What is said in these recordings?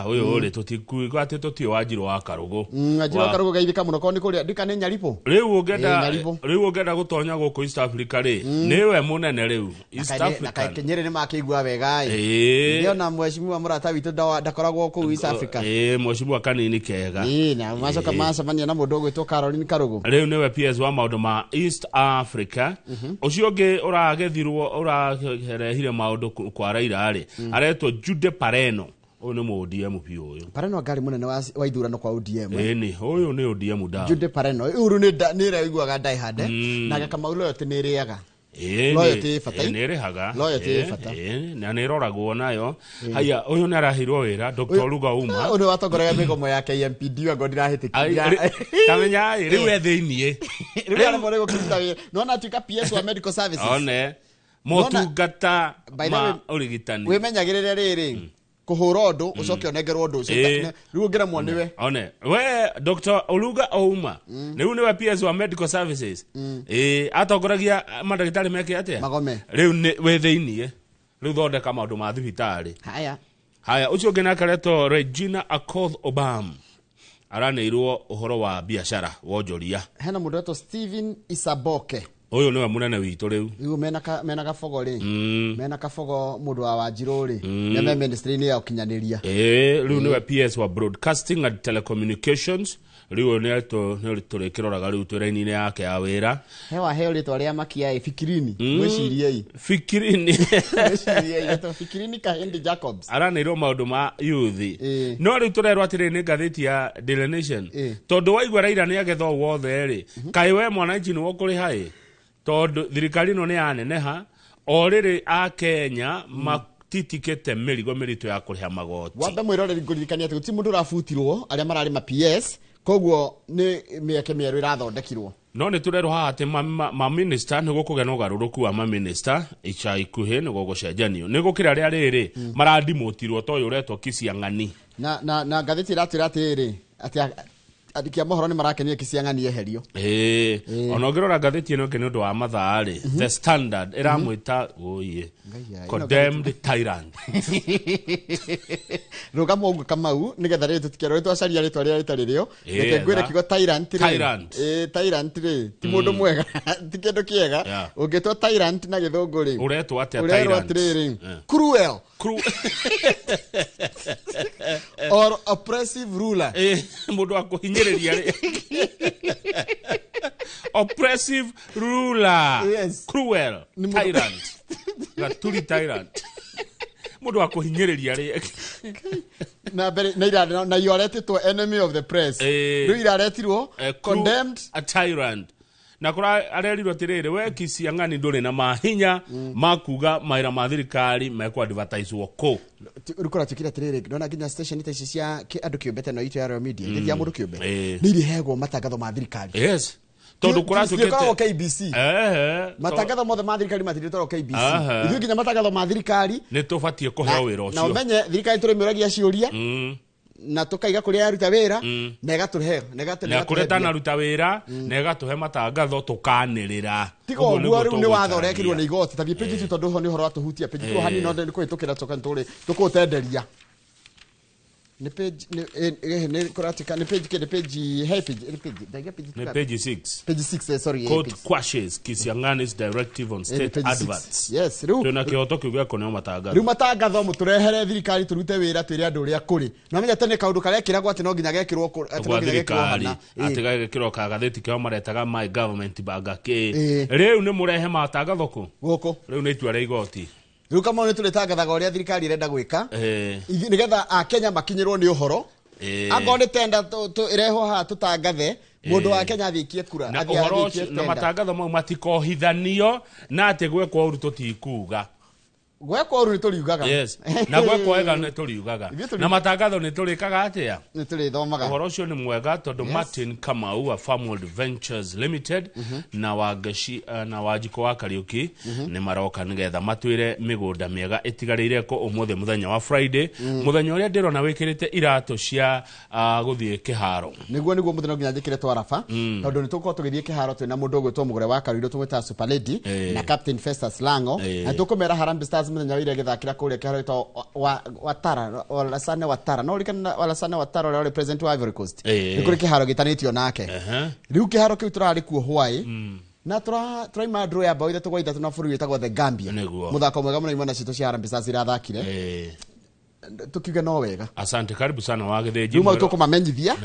Ũyũ rĩ, tũtikuiga atĩ tũtiũ Wanjirũ wa Karũgũ. Wanjirũ wa Karũgũ geithĩka mũno korwo nĩ kũrĩa ndika nĩ Nyaribũ. Rĩu ũngĩenda Ĩ, Nyaribũ. Rĩu ũngĩenda gũtonya gũkũ East Africa rĩ, nĩwe mũnene rĩu East Na Africa. kaĩ Nyĩrĩ nĩ makĩigua wega ĩ. Ndĩona mheshimiwa mũrata witũ ndakoragwo kũu East Africa. Ĩĩ, mheshimiwa kanini kega. Ĩ, na macoka macemania na mũndũ ũgwĩtwo Caroline Karũgũ. Rĩu nĩwe PS wa maũndũ ma East Africa. Ũcio ũngĩ ũragethirwo ũrarehire maũndũ kwa Raila rĩ, aretwo Jude Pareno. Ũyũ nĩ mũ ODM biũ ũyũ. Pareno ngarĩ mũnene wa ithurano kwa ODM. Ĩni, ũyũ nĩ ODM da. Jude Pareno uru nĩ nĩ ĩrĩa ũiguaga die hard na Kamau loyalty nĩ ĩrĩaga. Loyalty ĩ bata. Nĩ ĩrĩhaga. Loyalty ĩ bata. Na nĩ ĩroragwo nayo. Haya, ũyũ nĩ araheirwo wĩra, Dr. Luga Uma. Ũyũ nĩ watongoragia mĩgomo ya KMPD ango Ai, ndirahĩtĩkia. Ta menya ĩ, rĩu e thĩiniĩ. Rĩu aremwo nĩ gũkĩruta wĩra. Nĩwona atuĩka PS wa medical services. One motungata By the ma way, ũrigitani. Wĩmenyagĩrĩre rĩrĩ kũhũra ũndũ ũcoke ũnengerwo ũndũ ũcio. Rĩu ũngĩremwo nĩwe. One we Dr. Oluga Ouma rĩu nĩwe PS wa medical services. Ĩ, atongoragia mandagĩtarĩ meke atĩa? Magome. Rĩu nĩ wĩ thĩiniĩ, rĩu thondeka maũndũ ma thibitarĩ. Haya. Haya, ũcio ũngĩ nake aretwo Regina Akoth Obam, araneirwo ũhoro wa biacara, wonjoria. Hena mũndũ wetwo Steven Isaboke. Ũyũ nĩwe mũnene witũ rĩu. Rĩu mena kabogo rĩ, mena kabogo mũndũ wa Wanjirũ rĩ, nĩ me ministry-inĩ ya ũkinyanĩria. Ĩĩ, rĩu nĩwe PS wa broadcasting and telecommunications. Rĩu ũyũ nĩ tũrĩkĩroraga rĩu twĩ raini-inĩ yake ya wĩra. He waheo rĩtwa rĩa makia ĩ, Fikirini. Mwĩciriei. Fikirini. Mwĩciriei, etwo Fikirini Kahindi Jacobs. Aranĩirwo maũndũ ma youth. No rĩu tũrerwo atĩrĩrĩ nĩ ngathĩti ya Daily Nation, tondũ waigua Raila nĩ agetha ũũ wothe rĩ, kaĩ we mwananchi nĩwe ũkũrĩha ĩ? Tondũ thirikari ĩno nĩ yaneneha o rĩrĩ, a Kenya matitikĩte mĩrigo mĩritũ ya kũrĩha magoti. Wambe mwĩroreri, ngũririkania atĩ gũtirĩ mũndũ ũrabutirwo arĩa mararĩ ma PS, koguo nĩ mĩeke mĩerũ ĩrathondekirwo. No nĩ tũrerwo haha atĩ maminista nĩ gũkũgĩa na ũgarũrũku wa maminista ica ikuhĩ, nĩ gũgũcenjanio, nĩ gũkĩra rĩa rĩrĩ marandimotirwo ta ũyũ ũretwo Kisiang'ani. Na ngathĩti ĩratwĩra atĩrĩrĩ, atĩ andĩki a mohoro nĩ marakenio Kisiang'ani eherio. Ĩĩ, ona ũngĩrora ngathĩti ĩno ĩngĩ nĩ ũndũ wa mathaa rĩ, The Standard ĩramwĩta ũyĩ Ngai ĩno condemned tyrant. Rũgama ũguo Kamau, nĩgetha rĩrĩ tũtikerwo twacaria rĩtwa rĩrĩa rĩtarĩ rĩo. Reke ngwĩre kiugo tyrant rĩ, Tyrant. Ĩĩ, tyrant rĩ ti mũndũ mwega, ti kĩndũ kĩega. Ũngĩtwo tyrant na gĩthũngũ rĩ, Ũretwo atĩa? Ũrerwo Tyrant. atĩrĩrĩ, cruel or oppressive ruler. Ĩĩ, mũndũ wa kũhinyĩrĩria rĩ, oppressive ruler. Cruel. Nĩ mũndũ- Tyrant, gaturi tyrant, mũndũ wa kũhinyĩrĩria rĩ. Na mbere na ira na iyo aretĩtwo enemy of the press. Rĩu iraretirwo condemned a tyrant, na kũra arerirwo atĩrĩrĩ, we Kisiang'ani ndũrĩ na mahinya ma kuga mawĩra ma thirikari mekũ-advertiswo kũ. Rĩu kũratuĩkire atĩrĩrĩ, ndona nginya station ta ici cia andũ kĩũmbe ta ĩno itũ ya Royal Media, mm. ya mũndũ kĩũmbe, nĩ irĩheagwo matangatho ma thirikari. Yes, tondũ Citikoragwo kũratuĩkĩte KBC. Matangatho mothe ma thirikari matirĩtwarwo KBC. Ithuĩ nginya matangatho ma thirikari nĩ tũbatiĩ kũheo wĩra na ũcio. Ũmenye thirikari tũrĩmĩũragia ciũria na tũkaiga kũrĩa yaruta wĩra na ĩgatũhe na na ĩgatũhe kũrĩa mbia. tanaruta wĩra na ĩgatũhe matangatho tũkanĩrĩra. Tiga Ũguo ũguo nĩguo rĩu nĩ watho ũrekĩrirwo tũgũikarania. nĩ igoti. Tathiĩ page 2, tondũ ho nĩ ũhoro watũhutia page 2 hanini, no nĩ kũhĩtũkĩra tũka tũrĩ tũkũtenderia nĩ page nĩ nĩ kũratuĩka nĩ page kĩ, nĩ page, he page, nĩ page, ndaiga page. Nĩ page 6. Page 6, sorry, Court page quashes Kisiang'ani's directive on nĩ state page 6. adverts. Yes, rĩu Twĩna kĩhoto kĩu gĩa kũneo matangatho. Rĩu matangatho mũtũrehere thirikari tũrute wĩra, twĩre andũ ũrĩa kũrĩ. Na menya tene kaũndũ karekĩragwo atĩ no nginya gekĩrwo atĩ no Gwa nginya gekĩrwo thirikari hana. Atĩ gagĩkĩrwo kagathĩti kĩo maretaga my government banga kĩ. Rĩu nĩ mũrehe matangatho kũ Gũkũ. Rĩu nĩ itua rĩa igoti. Rĩu Kamau nĩ tũrĩtangathaga ũrĩa thirikari ĩrenda gwĩka nĩgetha akenya makinyĩrwo nĩ ũhoro. Akorwo nĩ tenda ĩrehwo haha tũtangathe, mũndũ wa Kenya athiĩkie kura, Na athiĩ ũhoro athiĩkie ũcio na tenda. Matangatho mau matikohithanio na atĩ gwekwo ũru tũtikuga. Gwekwo ũru nĩ tũriugaga. Yes, na gwekwo wega nĩ tũriugaga. Ithuĩ Na matangatho nĩ tũrĩkaga atĩa? Nĩ tũrĩthomaga. Ũhoro ũcio nĩ mwega tondũ Martin Kamau wa Farmworld Ventures Limited na Wangeci na Wanjikũ wa Kariũki nĩ maroka nĩgetha matwĩre mĩgũnda mĩega ĩtigarĩire kũ ũmũthĩ, mũthenya wa Friday, mũthenya ũrĩa ndĩrona wĩkĩrĩte iratũ cia gũthiĩ kĩharo. Nĩguo mũthenya no nginya njĩkĩre twaraba, tondũ nĩ tũgũkorwo tũgĩthiĩ kĩharo twĩna mũndũ ũgwĩtwo Mũgũre wa Karuirũ, tũmwĩtaga Super Lady, na Captain Festus Lango, na tũkũmera Harambee Stars. Mũthenya wa ira ĩgĩthakĩra kũrĩa kĩharo gĩtagwo Watara Alassane Watara no ũririkane Alassane Watara ũrĩa warĩ president wa Ivory Coast. Nĩ kũrĩ kĩharo gĩtanĩtio nake. Rĩu kĩharo kĩu tũrarĩ kuo hwaĩ na tũraima draw ya bao 3-3 na bũrũri wĩtagwo The Gambia. Mũthako mwega mũno imwana citũ cia Harambee Stars irathakire. Tukiuge no wega. Asante, karibu sana wa Gĩthĩnji. Rĩu mau tũkũmamenyithia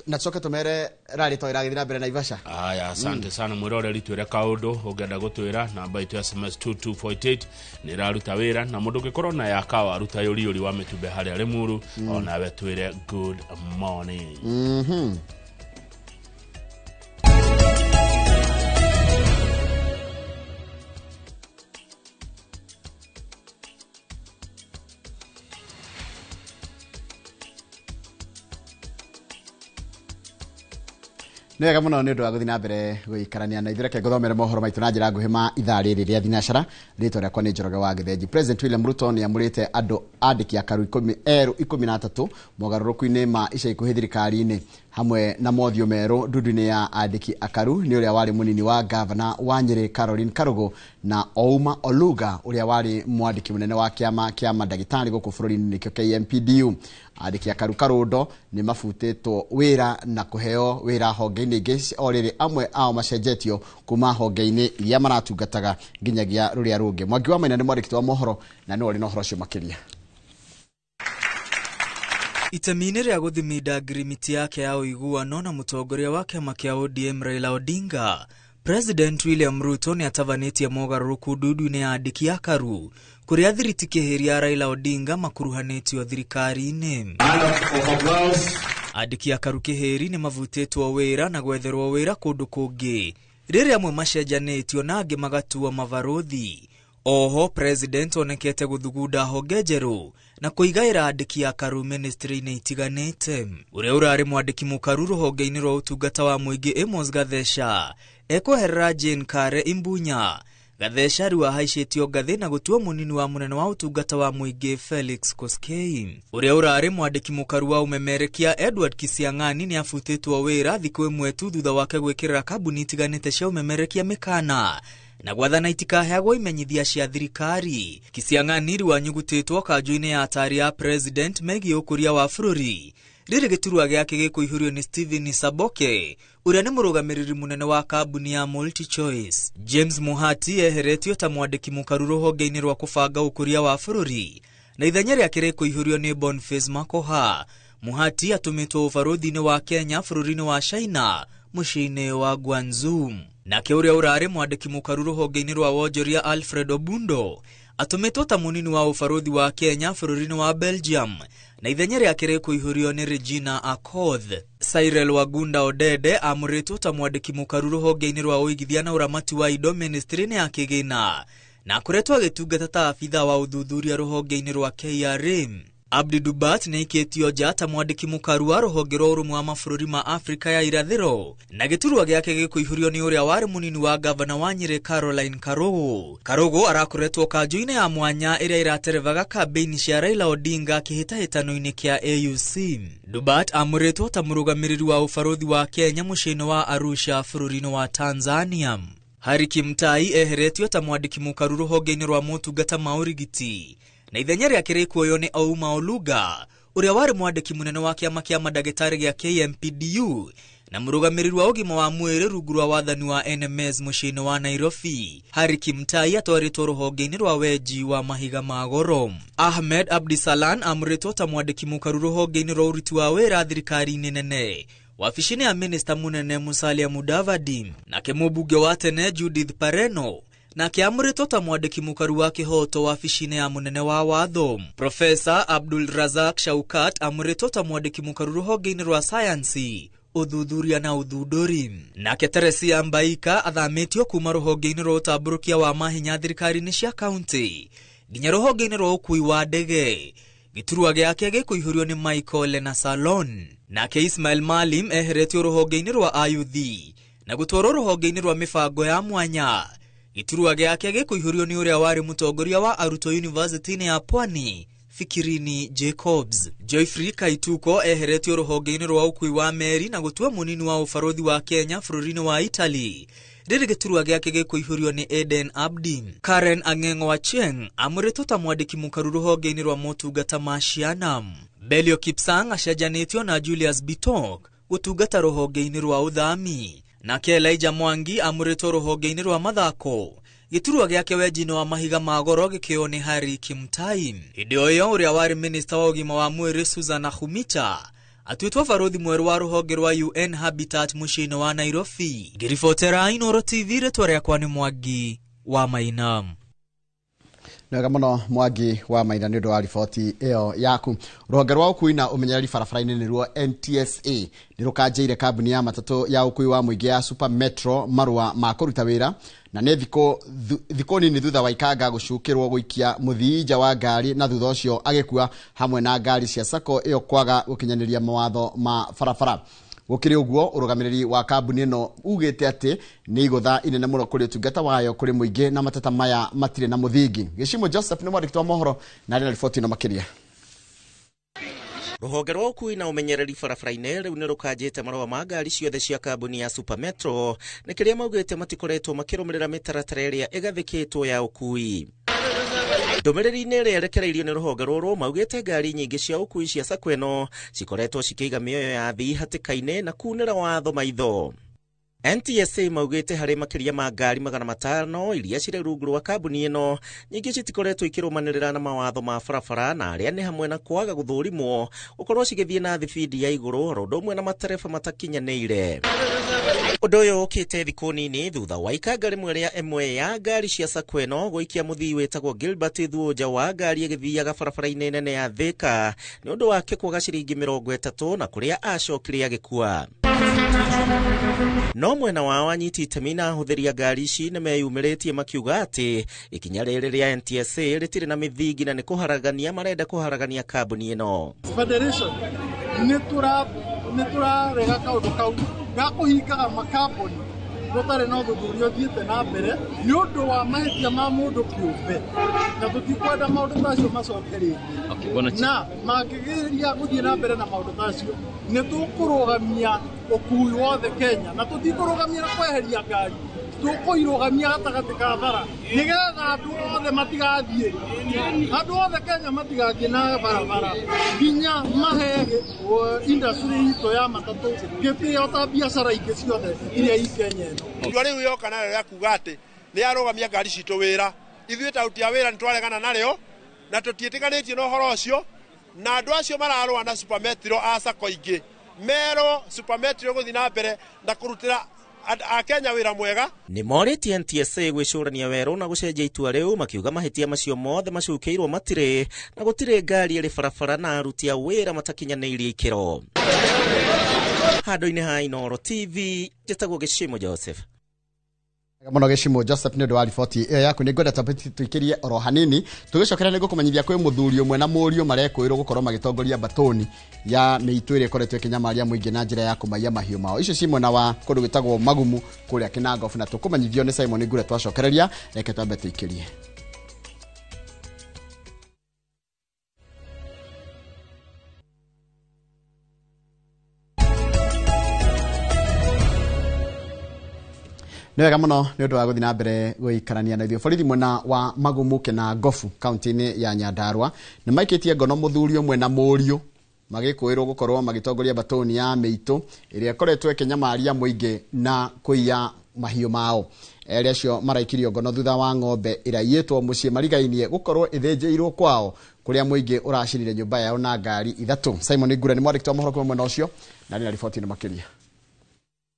na tucoke tũmere rally to ĩragĩthiĩ na mbere Naivasha. Aya, asante sana mwĩroreri, twĩre kaũndũ ũngĩenda gũtwĩra namba itũ ya SMS 22488 nĩ ĩraruta wĩra, na mũndũ ũngĩkorwo na yakawa aruta yũriũri wa mĩtumbe harĩa Limuru, onawe twĩre good morning. Nĩ wega mũno nĩ ũndũ wa gũthiĩ na mbere gũikarania na ithuĩ. Reke ngũthomere mohoro maitũ na njĩra nguhĩ ma ithaa rĩrĩ rĩa thinacara. Rĩtwa rĩakwa nĩ Njoroge wa Gĩthĩnji. President William Ruto nĩ amũrĩte andũ andĩki akaru erũ 13 mogarũrũku-inĩ ma ica ikuhĩ thirikari-inĩ, hamwe na mothiũ merũ ndundu-inĩ ya andĩki akaru nĩ ũrĩa warĩ mũnini wa gavana wa Nyĩrĩ Caroline Karugu na Ouma Oluga ũrĩa warĩ mwandĩki mũnene wa kĩama kĩa mandagĩtarĩ gũkũ bũrũri-inĩ nĩkĩo KMPDU. Andĩki akaru Karundo nĩ mabutĩtwo wĩra na kũheo wĩra honge-inĩ ingĩ, o rĩrĩ amwe ao macenjetio kuma honge-inĩ iria maratungataga nginyagia rũrĩa rũngĩ. Mwangi wa Maina nĩ mwandĩki wa mohoro na nĩwe ũrĩ na ũhoro ũcio makĩria. Itemi-inĩ rĩa gũthiminda ngirimiti yake ya ũiguano na mũtongoria wa kĩama kĩa ODM Raila Odinga, President William Ruto nĩ atavanĩtie mogarũrũku ndundu-inĩ ya andĩki akaru kũrĩa thiriti kĩhĩri ya Raila Odinga makuruhanĩtio thirikari-inĩ. Andĩki akaru kĩhĩri nĩ mavutĩtwo wĩra na gwetherwo wĩra kũndũ kũngĩ, rĩrĩa amwe macenjanĩtio na angĩ magatuo mabarũthi. Oho President onekete gũthugunda honge njerũ na kũigaĩra andĩki akaru ministry-inĩ itiganĩte. Ũrĩa ũrarĩ mwandĩki mũkaru rũhonge-inĩ rwa ũtungata wa mũingĩ Amos Gatheca ekweherera Jane Kare Imbunya. Gatheca rĩu ahaicĩtio ngathĩ na gũtuo mũnini wa mũnene wa ũtungata wa mũingĩ Felix Koskei. Ũrĩa ũrarĩ mwandĩki mũkaru wa ũmemerekia Edward Kisiang'ani nĩ abutĩtwo wĩra thikũ ĩmwe tu thutha wake gwĩkĩrĩra kambuni itiganĩte cia ũmemerekia mĩkana na gwathana itikaheagwo imenyithia cia thirikari. Kisiang'ani rĩu anyugutĩtwo kanjũ-inĩ ya atari ya President megiĩ ũkũria wa bũrũri, rĩrĩ gĩturwa gĩake gĩkũihũrio nĩ Stephen Saboke ũrĩa nĩ mũrũgamĩrĩri mũnene wa kambuni ya MultiChoice. James Muhati eheretio ta mwandĩki mũkaru rũhonge-inĩ rwa kũbanga ũkũria wa bũrũri na ithenya rĩake rĩkũihũrio nĩ Boniface Makoha. Muhati atũmĩtwo ũbarũthi-inĩ wa Kenya bũrũri-inĩ wa China mũciĩ-inĩ wa Guangzhou. Nake ũrĩa ũrarĩ mwandĩki mũkaru rũhonge-inĩ rwa wonjoria Alfred Obundo atũmĩtwo ta mũnini wa ũbarũthi wa Kenya bũrũri-inĩ wa Belgium na ithenya rĩake rĩkũihũrio nĩ Regina Akoth. Cyril Wagunda Odede amũrĩtwo ta mwandĩki mũkaru rũhonge-inĩ rwa ũigithia na ũramati wa indo ministry-inĩ ya kĩgĩna na akoretwo agĩtungata ta abitha wa ũthuthuria rũhonge-inĩ rwa KRA. Abdi Dubat nĩ aikĩtio nja ta mwandĩki mũkaru wa rũhonge rwa ũrũmwe wa mabũrũri ma Afrika ya irathĩro na gĩturwa gĩake gĩkũihũrio nĩ ũrĩa warĩ mũnini wa gavana wa Nyĩrĩ Caroline Karugu. Karugu arakoretwo kanjũ-inĩ ya mwanya ĩrĩa ĩraterebaga kambĩini cia Raila Odinga kĩhĩtahĩtano-inĩ kĩa AUC. Dubat amũrĩtwo ta mũrũgamĩrĩri wa ũbarũthi wa Kenya mũciĩ-inĩ wa Arusha bũrũri-inĩ wa Tanzania. Harry Kimtai eheretio ta mwandĩki mũkaru rũhonge-inĩ rwa motungata ma ũrigiti na ithenya rĩake rĩkuoywo nĩ Ouma Oluga ũrĩa warĩ mwandĩki mũnene wa kĩama kĩa mandagĩtarĩ gĩa KMPDU na mũrũgamĩrĩri wa ũgima wa mwĩrĩ rungu rwa wathani wa NMS mũciĩ-inĩ wa Nairobi. Harry Kimtai atwarĩtwo rũhonge-inĩ rwa wenji wa mahiga ma goro. Ahmed Abdisalan amũrĩtwo ta mwandĩki mũkaru rũhonge-inĩ rwa ũruti wa wĩra thirikari-inĩ nene wabici-inĩ ya minista mũnene Musalia Mudavadi. Nake mũmbunge wa tene Judith Pareno nake amũrĩtwo ta mwandĩki mũkaru wa kĩhoto wabici-inĩ ya mũnene wa watho. Profesa Abdul Razak Shaukat amũrĩtwo ta mwandĩki mũkaru rũhonge-inĩ rwa sayansi, ũthuthuria na ũthundũri. Nake Teresia Mbaika athamĩtio kuma rũhonge-inĩ rwa ũtambũrũkia wa mahinya thirikari-inĩ cia kaunti nginya rũhonge-inĩ rwa ũkui wa ndege. Gĩturwa gĩake gĩkũihũrio nĩ Michael Lenasalon. Nake Ismail Malim eheretio rũhonge-inĩ rwa ayuthi na gũtwarwo rũhonge-inĩ rwa mĩbango ya mwanya. Gĩturwa gĩake gĩkũihũrio nĩ ũrĩa warĩ mũtongoria wa arutwo University-inĩ ya Pwani Fikirini Jacobs. Joyfrey Kaituko eheretio rũhonge-inĩ rwa ũkui wa meri na gũtua mũnini wa ũbarũthi wa Kenya bũrũri-inĩ wa Italy. Rĩrĩ gĩturwa gĩake gĩkũihũrio nĩ Eden Abdi. Karen Ang'eng'o Achieng amũrĩtwo ta mwandĩki mũkaru rũhonge-inĩ rwa motungata ma ciana. Belio Kipsang acenjanĩtio na Julius Bitok gũtungata rũhonge-inĩ rwa ũthami. Nake Elijah Mwangi amũrĩtwo rũhonge-inĩ rwa mathako. Gĩturwa gĩake wenji-inĩ wa mahiga ma goro gĩkĩoywo nĩ Harry Kimtai. Hĩndĩ o ĩyo ũrĩa warĩ minista wa ũgima wa mwĩrĩ Susan Nakhumicha atuĩtwo barũthi mwerũ wa rũhonge rwa UN Habitat mũciĩ-inĩ wa Nairobi. Ngĩribotera Inooro TV, rĩtwa rĩakwa nĩ Mwangi wa Maina. Nĩ wega mũno Mwangi wa Maina nĩ ũndũ wa riboti ĩyo yaku. Rũhonge rwa ũkui na ũmenyereri barabara-inĩ nĩruo NTSA nĩ rũkanjĩire kambuni ya matatũ ya ũkui wa mũingĩ ya Super Metro marũa ma kũruta wĩra, na nĩ thikũ nini thutha wa Ikanga gũcukĩrwo gũikia mũthii nja wa ngari na thutha ũcio agĩkua hamwe na ngari cia sacco ĩyo kwaga gũkinyanĩria mawatho ma barabara. Gũkĩrĩ ũguo, ũrũgamĩrĩri wa kambuni ĩno ugĩte atĩ nĩ igũtha inene mũno kũrĩ ũtungata wayo kũrĩ mũingĩ na mateta maya matirĩ na mũthingi. Gĩcimo Joseph nĩ mwandĩki wa mohoro na arĩ na riboti ĩno makĩria. Rũhonge rwa ũkui na ũmenyereri barabara-inĩ rĩu nĩ rũkanjĩte marũa ma ngari ciothe cia kambuni ya Super Metro nĩ kĩrĩa maugĩte matikoretwo makĩrũmĩrĩra mĩtaratara ĩrĩa ĩgathĩkĩtwo ya ũkui. Ndũmĩrĩri-inĩ ĩrĩa ĩrekereirio nĩ rũhonge rũrũ maugĩte ngari nyingĩ cia ũkui cia sacco ĩno cikoretwo cikĩiga mĩoyo ya athii hatĩka-inĩ na kunĩra watho maitho. NTSA maugĩte harĩ makĩria ma ngari 500 iria cirĩ rungu rwa kambuni ĩno, nyingĩ citikoretwo ikĩrũmanĩrĩra na mawatho ma barabara na arĩa nĩ hamwe na kwaga gũthũrimwo, gũkorwo cigĩthiĩ na thibindi ya igũrũ oro ũndũ ũmwe na matereba matakinyanĩire. Ũndũ ũyũ ũkĩte thikũ nini thutha wa ikanga rĩmwe rĩa ĩmwe ya ngari cia sacco ĩno gũikia mũthii wĩtagwo Gilbert Thuo wa ngari ĩgĩthiaga barabara-inĩ nene ya Thika nĩ ũndũ wake kwaga ciringi 30 na kũrĩa acokire agĩkua. No mwena wao anyiti itemi na ahũthĩri a ngari ici nĩ meyumĩrĩtie makiuga atĩ ikinya rĩrĩ rĩa NTSA rĩtirĩ na mĩthingi na nĩ kũharagania marenda kũharagania kambuni ĩno. Federation nĩ tũrarega kaũndũ kau ga kũhingaga makambuni gũtarĩ na ũthuthuria ũthiĩte na mbere nĩ ũndũ wa mahĩtia ma mũndũ kĩũmbe, na tũtikwenda maũndũ ta acio macoke rĩngĩ, na mangĩgeria gũthiĩ na mbere na maũndũ ta acio nĩ tũkũrũgamia ũkui wothe Kenya, na tũtikũrũgamia na kweheria ngari, tũkũirũgamia gatagatĩ ka bara nĩgetha andũ othe matigathiĩ, andũ othe Kenya matigathiĩ na barabara nginya mahe industry itũ ya matatũ gĩtĩo ta biacara ingĩ ciothe iria i Kenya ĩno. Itua rĩu yoka narĩo rĩa kuga atĩ nĩ yarũgamia ngari citũ wĩra, ithuĩ ta aruti a wĩra nĩ twaregana narĩo na tũtiĩtĩkanĩtie na ũhoro ũcio, na andũ acio mararũa na Super Metro a sacco ingĩ merwo Super Metro gũthiĩ na mbere na kũrutĩra Akenya wĩra mwega. Nĩ morĩtie NTSA gwĩcũrania werũ na gũcenjia itua rĩu, makiuga mahĩtia macio mothe macukĩirwo matirĩ na gũtirĩ ngari ĩrĩ barabara na aruti a wĩra matakinyanĩirie ikĩro. Handũ-inĩ ha Inooro TV, njĩtagwo Gĩcimo Joseph. Mũno Gĩcimo Joseph nĩ ũndũ wa riboti ĩyo yaku. Nĩ ngwenda tũikĩrie oro hanini tũgĩcokera nĩ ngũkũmenyithia kwĩ mũthuri ũmwe na mũriũ marekũĩrwo gũkorwo magĩtongoria batoni ya mĩitũ ĩrĩa ĩkoretwo ĩkĩnyamaria mũingĩ na njĩra ya kũmaiya mahiũ mao. Icio ci mwena wa kũndũ gwĩtagwo Magumu kũrĩa Kinangofu, na tũkũmenyithio nĩ Simon Ngure twacokereria. Reke twambe tũikĩrie. Nĩ wega mũno nĩ ũndũ wa gũthiĩ na mbere gũikarania na ithuĩ. Borithi mwena wa Magumu Kinangofu kaunti-inĩ ya Nyandarua nĩ maikĩtie ngono mũthuri ũmwe na mũriũ magĩkũĩrwo gũkorwo magĩtongoria batoni ya mĩitũ ĩrĩa ĩkoretwo ĩkĩnyamaria mũingĩ na kũiya mahiũ mao. Erĩ acio maraikirio ngono thutha wa ng'ombe ĩraiyĩtwo mũciĩ marigainie gũkorwo ĩthĩnjĩirwo kwao kũrĩa mũingĩ ũracinire nyũmba yao na ngari ithatũ. Simon Ngure nĩ mwandĩki wa mohoro kuma mwena ũcio na arĩ na riboti ĩno makĩria.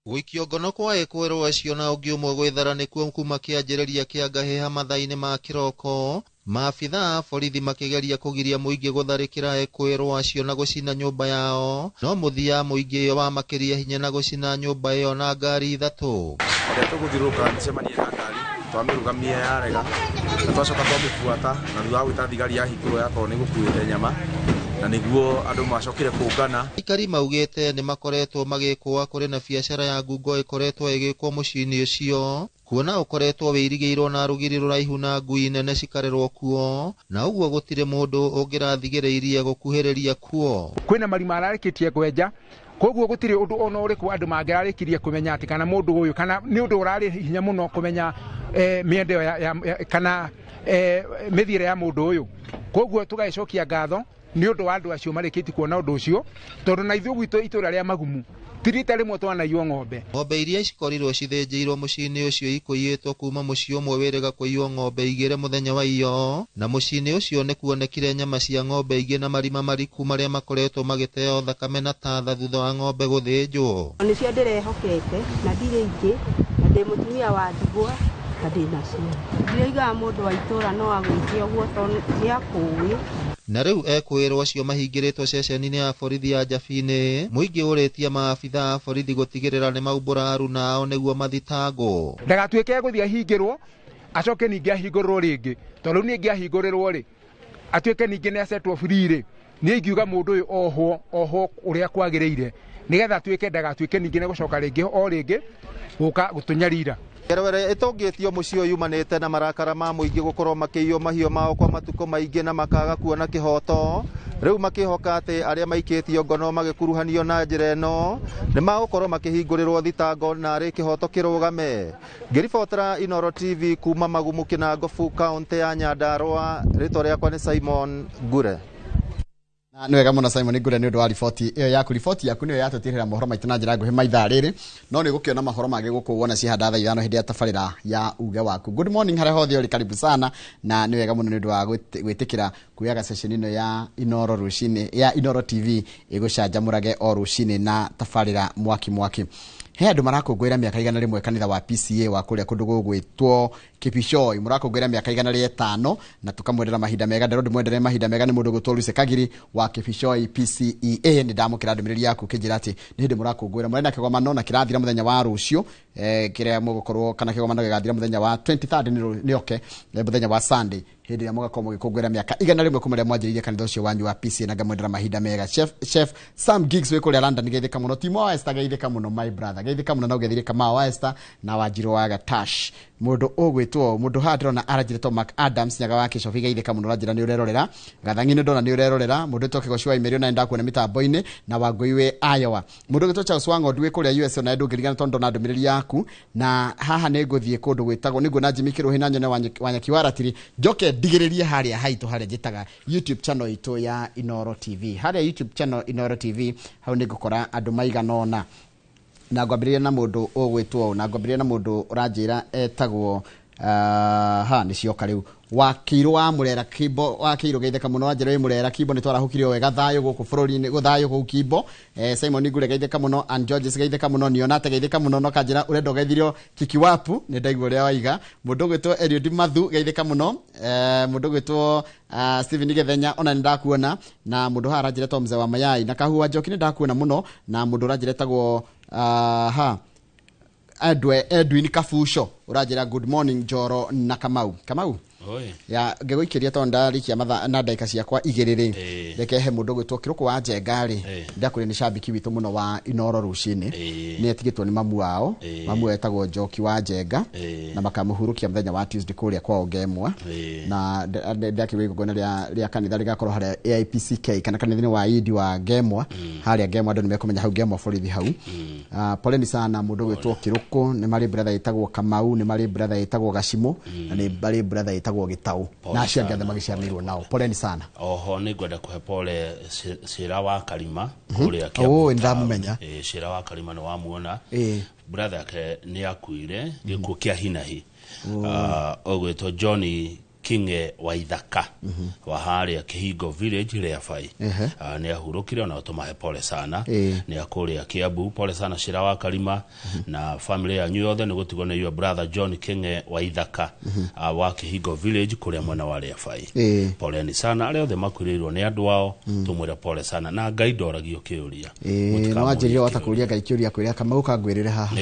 Gũikio ngono kwa ekũĩrwo acio na ũngĩ ũmwe gwĩthara nĩkuo kuma kĩanjĩrĩria kĩa ngahĩha mathaa-inĩ ma kĩroko. Maabithaa borithi makĩgeria kũgiria mũingĩ gũtharĩkĩra ekũĩrwo acio na gũcina nyũmba yao, no mũthia mũingĩ ũyũ wamakĩria hinya na gũcina nyũmba ĩyo na ngari ithatũ. Rĩrĩa tũgũthiũrũrũka mĩcemanio na ngari twamĩrũgamia yarega na twacoka twamĩbuata, na thutha wa gwĩta thigari yahingũrwo yakorwo nĩ gũkuĩte nyama na nĩguo andũ macokire kũngana. Aikari maugĩte nĩ makoretwo magĩkũa kũrĩ na biacara ya ngungo ĩkoretwo ĩgĩkwo mũciĩ-inĩ ũcio, kuona ũkoretwo wĩirigĩirwo na rũgiri rũraihu na ngui nene cikarerwo kuo, na ũguo gũtirĩ mũndũ ũngĩrathigĩrĩirie gũkuhĩrĩria kuo. Kwĩna marima ararĩkĩtie kwenja Koguo gutiri undu ona uriku andu mangirarikirie kumenya ati kana mundu uyu kana ni undu urari hinya muno kumenya miende ya kana mithiire ya mundu uyu. Koguo tugacokia ngatho ni undu wa andu acio marikiti kuona undu ucio tondu na ithuĩ gwitũ itũra rĩa Magumu tirita rimwe twanaiywo ng'ombe. Ng'ombe iria cikorirwo cithĩnjĩirwo mũciĩ-inĩ ũcio ikũiyĩtwo kuma mũciĩ ũmwe wĩrĩga kũiywo ng'ombe igĩrĩ mũthenya wa iyo, na mũciĩ-inĩ ũcio nĩ kuonekire nyama cia ng'ombe ingĩ na marima mariku marĩa makoretwo magĩteo thakame na tatha thutha wa ng'ombe gũthĩnjwo. Nĩcio ndĩrehokete na ndirĩ ingĩ na ndĩ mũtumia wa ndigwa na ndĩ nacio. Ndiraugaga mũndũ wa itũra no agwĩke ũguo tondũ nĩakũĩ. Na rĩu ekwĩrwo acio mahingĩrĩtwo ceceni-inĩ ya borithi ya Njabini, mũingĩ ũrĩtie maabitha a borithi gũtigĩrĩra nĩ maumbũra aruna ao nĩguo mathitangwo. Ndagatuĩke gũthiĩ ahingĩrwo acoke ningĩ ahingũrĩrwo rĩngĩ, tondũ rĩu ningĩ ahingũrĩrwo rĩ atuĩke ningĩ nĩ acetwo free rĩ, niĩ ingiuga mũndũ ũyũ ohwo ohwo ũrĩa kwagĩrĩire nĩgetha atuĩke ndagatuĩke ningĩ nĩ gũcoka rĩngĩ o rĩngĩ gũka gũtũnyarira. Ngero ĩrĩa ĩtũngĩtio mũciĩ ũyũ yumanĩte na marakara ma mũingĩ gũkorwo makĩiywo mahiũ mao kwa matukũ maingĩ na makaga kuona kĩhoto. Rĩu makĩhoka atĩ arĩa maikĩtio ngono magĩkuruhanio na njĩra ĩno nĩ magũkorwo makĩhingũrĩrwo thitango na arĩ kĩhoto kĩrũgame. Ngĩribotera Inooro TV kuma Magumu Kĩnangobu, kaũntĩ ya Nyandarũa, rĩtwa rĩakwa nĩ Simon Ngure. Na nĩ wega mũno Simon Ngure nĩ ũndũ wa riboti ĩyo yaku. Riboti yaku nĩyo yatũtirĩra mohoro maitũ na njĩra nguhĩ maithaa rĩrĩ, no nĩ gũkĩona mahoro mangĩ gũkũ wona cihanda thaa 5 hĩndĩ ya tabarĩra ya uge waku. Good morning harĩa hothe ũrĩ, karibu sana, na nĩ wega mũno nĩ ũndũ wa gwĩtĩkĩra kuoyaga session ĩno ya Inooro rũcinĩ ya Inooro TV ĩgũcanjamũrage o rũcinĩ na tabarĩra mwaki mwaki. He andũ marakũngũĩra mĩaka 101 kanitha wa PCA wa kũrĩa kũndũ gũgwĩtwo Kipishoi, mũrakũngũĩra mĩaka 105 na tũkamwendera mahinda mega. Nderwo ndĩmwendere mahinda mega nĩ mũndũ ũgwĩtwo Lucy Kagiri wa Kipishoi PCEA. Nĩ ndamũkĩra ndũmĩrĩri yaku ũkĩnjĩra atĩ nĩ hĩndĩ mũrakũngũĩra, mũrĩ na kĩgomano na kĩrathira mũthenya wa rũciũ, kĩrĩa mũgũkorwo kana kĩgomano gĩgathira mũthenya wa 23rd nĩ oke mũthenya wa Sunday, hĩndĩ ĩrĩa mũgakorwo mũgĩkũngũĩra mĩaka 101 kuma rĩrĩa mwanjĩrĩirie kanitha ũcio wanyu wa PCA, na ngamwendera mahinda mega. Chef Sam Giggs wĩ kũrĩa London, geithĩka mũno. Timo wa Esther, geithĩka mũno my brother, geithĩka mũno na ũgeithĩre Kamau wa Esther na Wanjirũ wa Gatash. Mũndũ ũgwĩtwo mũndũ haha ndĩrona aranjĩrĩtwo Mark Adams Nyaga wa Kĩcobi, geithĩka mũno, ũranjĩra nĩ ũrerorera. Gathang'i nĩ ndona nĩ ũrerorera. Mũndũ ũtwo Kĩgoci wa Imerio na ndakuona mĩtambo-inĩ, na Wangũi wĩ Iowa. Mũndũ ũgwĩtwo Charles Wang'ondu wĩ kũrĩa US, ona ndũngĩrigana tondũ ndona ndũmĩrĩri yaku. Na haha nĩ ngũthiĩ kũndũ gwĩtagwo nĩ nguona Jimmy Kĩrũhĩ na nyone Wanyaki wa Ratiri, njoke ndigĩrĩrie harĩa haitũ harĩa njĩtaga YouTube channel itũ ya Inooro TV. Harĩa YouTube channel Inooro TV hau nĩ ngũkora andũ maigana ũna, na ngwambĩrĩria na mũndũ ũgwĩtwo, na ngwambĩrĩria na mũndũ ũranjĩra etagwo ha nĩ cioka rĩu Wakirũ wa Mũrera Kimbo. Wakirũ geithĩka mũno, wanjĩra wĩ Mũrera Kimbo, nĩ twarahũkire wega thayũ gũkũ bũrũri-inĩ, thayũ kũu Kimbo. Simon Ngure geithĩka mũno, Ann Georges geithĩka mũno, Nionate geithĩka mũno, no kanjĩra ũrenda ũgeithirio Kikiwapu, nĩ ndaigua ũrĩa waiga. Mũndũ ũgwĩtwo Eliud Mathu geithĩka mũno, mũndũ ũgwĩtwo Steven Gethenya ona nĩ ndakuona, na mũndũ haha aranjĩra etagwo Mzee wa Mayai na Kahua Njoki nĩ ndakuona mũno, na mũndũ ũranjĩra etagwo ha Edwin Kabuco ũranjĩra good morning Njoro na Kamau. Kamau ya ngĩgũikĩria tondũ ndarĩkia mathaa na ndagĩka ciakwa 2 rĩ, reke he mũndũ ũgwĩtwo Kĩrũkũ wa Njenga rĩ, ndakũrĩa nĩ cambiki witũ mũno wa Inooro rũcinĩ, nĩ etigĩtwo nĩ mamu wao, mamu etagwo Njoki wa Njenga, na makamũhurũkia mũthenya wa Tuesday kũrĩa kwao Ngemwa, na ndakĩgua igongona rĩa kanitha rĩgakorwo harĩa AIPCK kana kanitha-inĩ wa Idi wa Ngemwa, harĩa Ngemwa andũ nĩ mekũmenya hau Ngemwa borithi hau. Poleni sana mũndũ ũgwĩtwo Kĩrũkũ, nĩ marĩ brother ĩtagwo Kamau, nĩ marĩ brother ĩtagwo Gacimũ, na nĩ marĩ brother ĩtagwo Gĩtaũ, na acio angĩ othe magĩciaranĩirwo nao. Poleni sana. Oho nĩ ngwenda kũhe pole Cira wa Karima kũrĩa Kiambu. Nĩ ndamũmenya. Cira wa Karima nĩ wamuona. Brother yake nĩ akuire gĩkuũ kĩa hinahi. Ũgwĩtwo Johnny Kinge wa Ithaka wa harĩa Kĩhingo Village Rĩabai. Nĩ ahurũkire, ona tũmahe pole sana. Nĩ akũrĩa Kiambu, pole sana Cira wa Karima na family yanyu yothe, nĩ gũtigwo nĩ your brother John Kinge wa Ithaka wa Kĩhingo Village kũrĩa mwena wa Rĩabai. Poleni sana arĩa othe makuĩrĩirwo nĩ andũ ao, tũmwĩre pole sana, na Ngai ndoragio kĩũria. No wanjĩrire wata kũũria Ngai kĩũria kwĩrĩa Kamau kangwĩrĩre haha.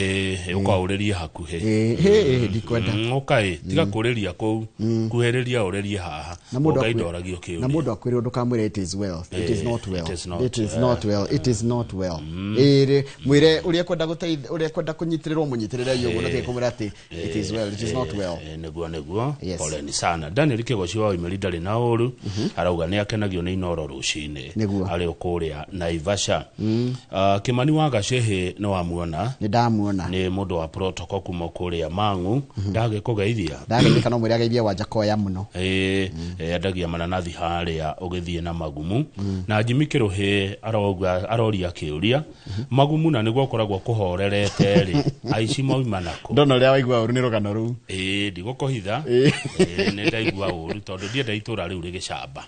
Ũkaũrĩrie hakuhĩ. Ndikwenda. Ũkaĩ tiga kũũrĩria kũu kuhĩrĩria. Ũrĩrĩria ũrĩrie haha. Na mũndũ Ngai ndoragio kĩũria. Na mũndũ akwĩrwo ndũkamwĩre it is well. It is not well. It is not, It is not well. It is not well. Ĩrĩ mwĩre ũrĩa kwenda gũteithia, ũrĩa kwenda kũnyitĩrĩrwo mũnyitĩrĩre ũguo, no tiga kũmwĩra atĩ it is well, it is not well. Nĩguo nĩguo. Yes. Poleni sana. Daniel Kĩgoci wa Imeri ndarĩ na ũru, arauga nĩ akenagio nĩ Inoro rũcinĩ. Nĩguo. Arĩ o kũrĩa Naivasha. Kĩmani wa Gacĩhĩ nĩ wamuona? Nĩ ndamuona. Nĩ mũndũ wa protocol kuma kũrĩa Mang'u, ndagĩkũgeithia. Ndageithĩka, no mwĩre ageithie Wanjakoya mũno. Ĩĩ, endagia mananathi harĩa ũgĩthiĩ na Magumu. Na Jimmy Kĩrũhĩ arauga, aroria kĩũria, Magumu na nĩguo ũkoragwo kũhorerete rĩ, aici mauma nakũ? Ndona ũrĩa waigua ũru nĩ rũgano rũu. Ĩĩ, ndigũkũhitha. Ĩĩ, nĩ ndaigua ũru tondũ ndienda itũra rĩu rĩgĩcamba.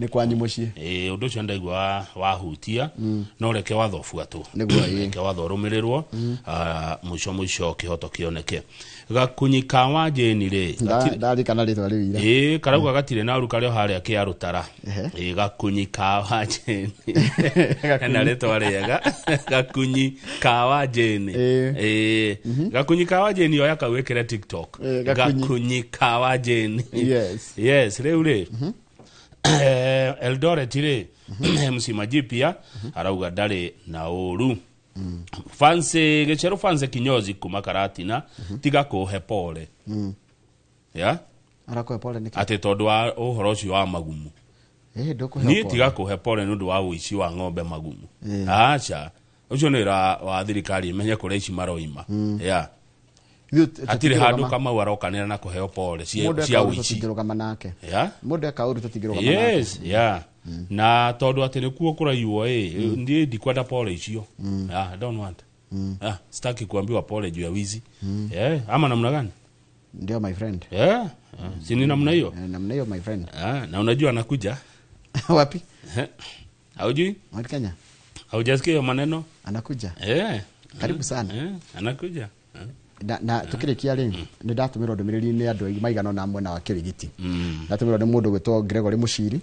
Nĩ kwanyu mũciĩ. Ĩĩ, ũndũ ũcio ndaigua wahutia, no reke watho ũbuatwo. Nĩguo, ĩĩ. Reke watho ũrũmĩrĩrwo, mũico mũico kĩhoto kĩoneke. Gakunyi ka wa Jane rĩ, Ndarikana rĩtwa rĩu ira. Ĩĩ, karauga gatirĩ na ũru, karĩ o harĩa kĩarũtara. Ĩĩ, gakunyi ka wa Jane. Hena rĩtwa rĩega, gakunyi ka wa Jane. Ĩĩ, gakunyi ka wa Jane, oya kau wĩkĩre TikTok. Ĩĩ, gakunyi. Gakunyi ka wa Jane. Yes. Yes. Rĩu rĩ, Eldoret rĩ, MC Majipia arauga ndarĩ na ũru. Fancy Gĩcerũ, Fancy kinyozi kuma Karatina, tiga kũhe pole ya Arakũhe pole nĩkĩ? Atĩ tondũ wa ũhoro ũcio wa Magumu. Ĩĩ, ndũkũheo Niĩ pole. tiga kũhe pole nĩ ũndũ wa ũici wa ng'ombe Magumu, aca, ũcio nĩ wĩra wa thirikari ĩmenye kũrĩa ici maroima ya. Ithuĩ Hatirĩ tũtingĩrũgama. handũ Kamau arokanĩra na kũheo pole cia Mũndũ cia eka ũru ũici. tũtingĩrũgama nake. Ya. Mũndũ eka ũru tũtingĩrũgama nake. Yes, ya, na tondũ atĩ nĩkuo kũraiywo ĩ, niĩ ndikwenda pole icio. Ah, I don't want. Ah, sitaki kuambiwa pole juu ya wizi. Yeah, ama namna gani? Ndio, my friend. Yeah, si ni namna hiyo? Namna hiyo, my friend. Ah, na unajua anakuja. Wapi? Haujui? Mount Kenya. Haujasikia hiyo maneno? Anakuja. Eh. Karibu sana. Eh, anakuja. Eh. Na tukĩrĩkia rĩ, nĩ ndatũmĩrwo ndũmĩrĩri nĩ andũ aingĩ maigana ũna mwena wa Kĩrigiti. Ndatũmĩrwo nĩ mũndũ gwĩtwo Gregory Mũciri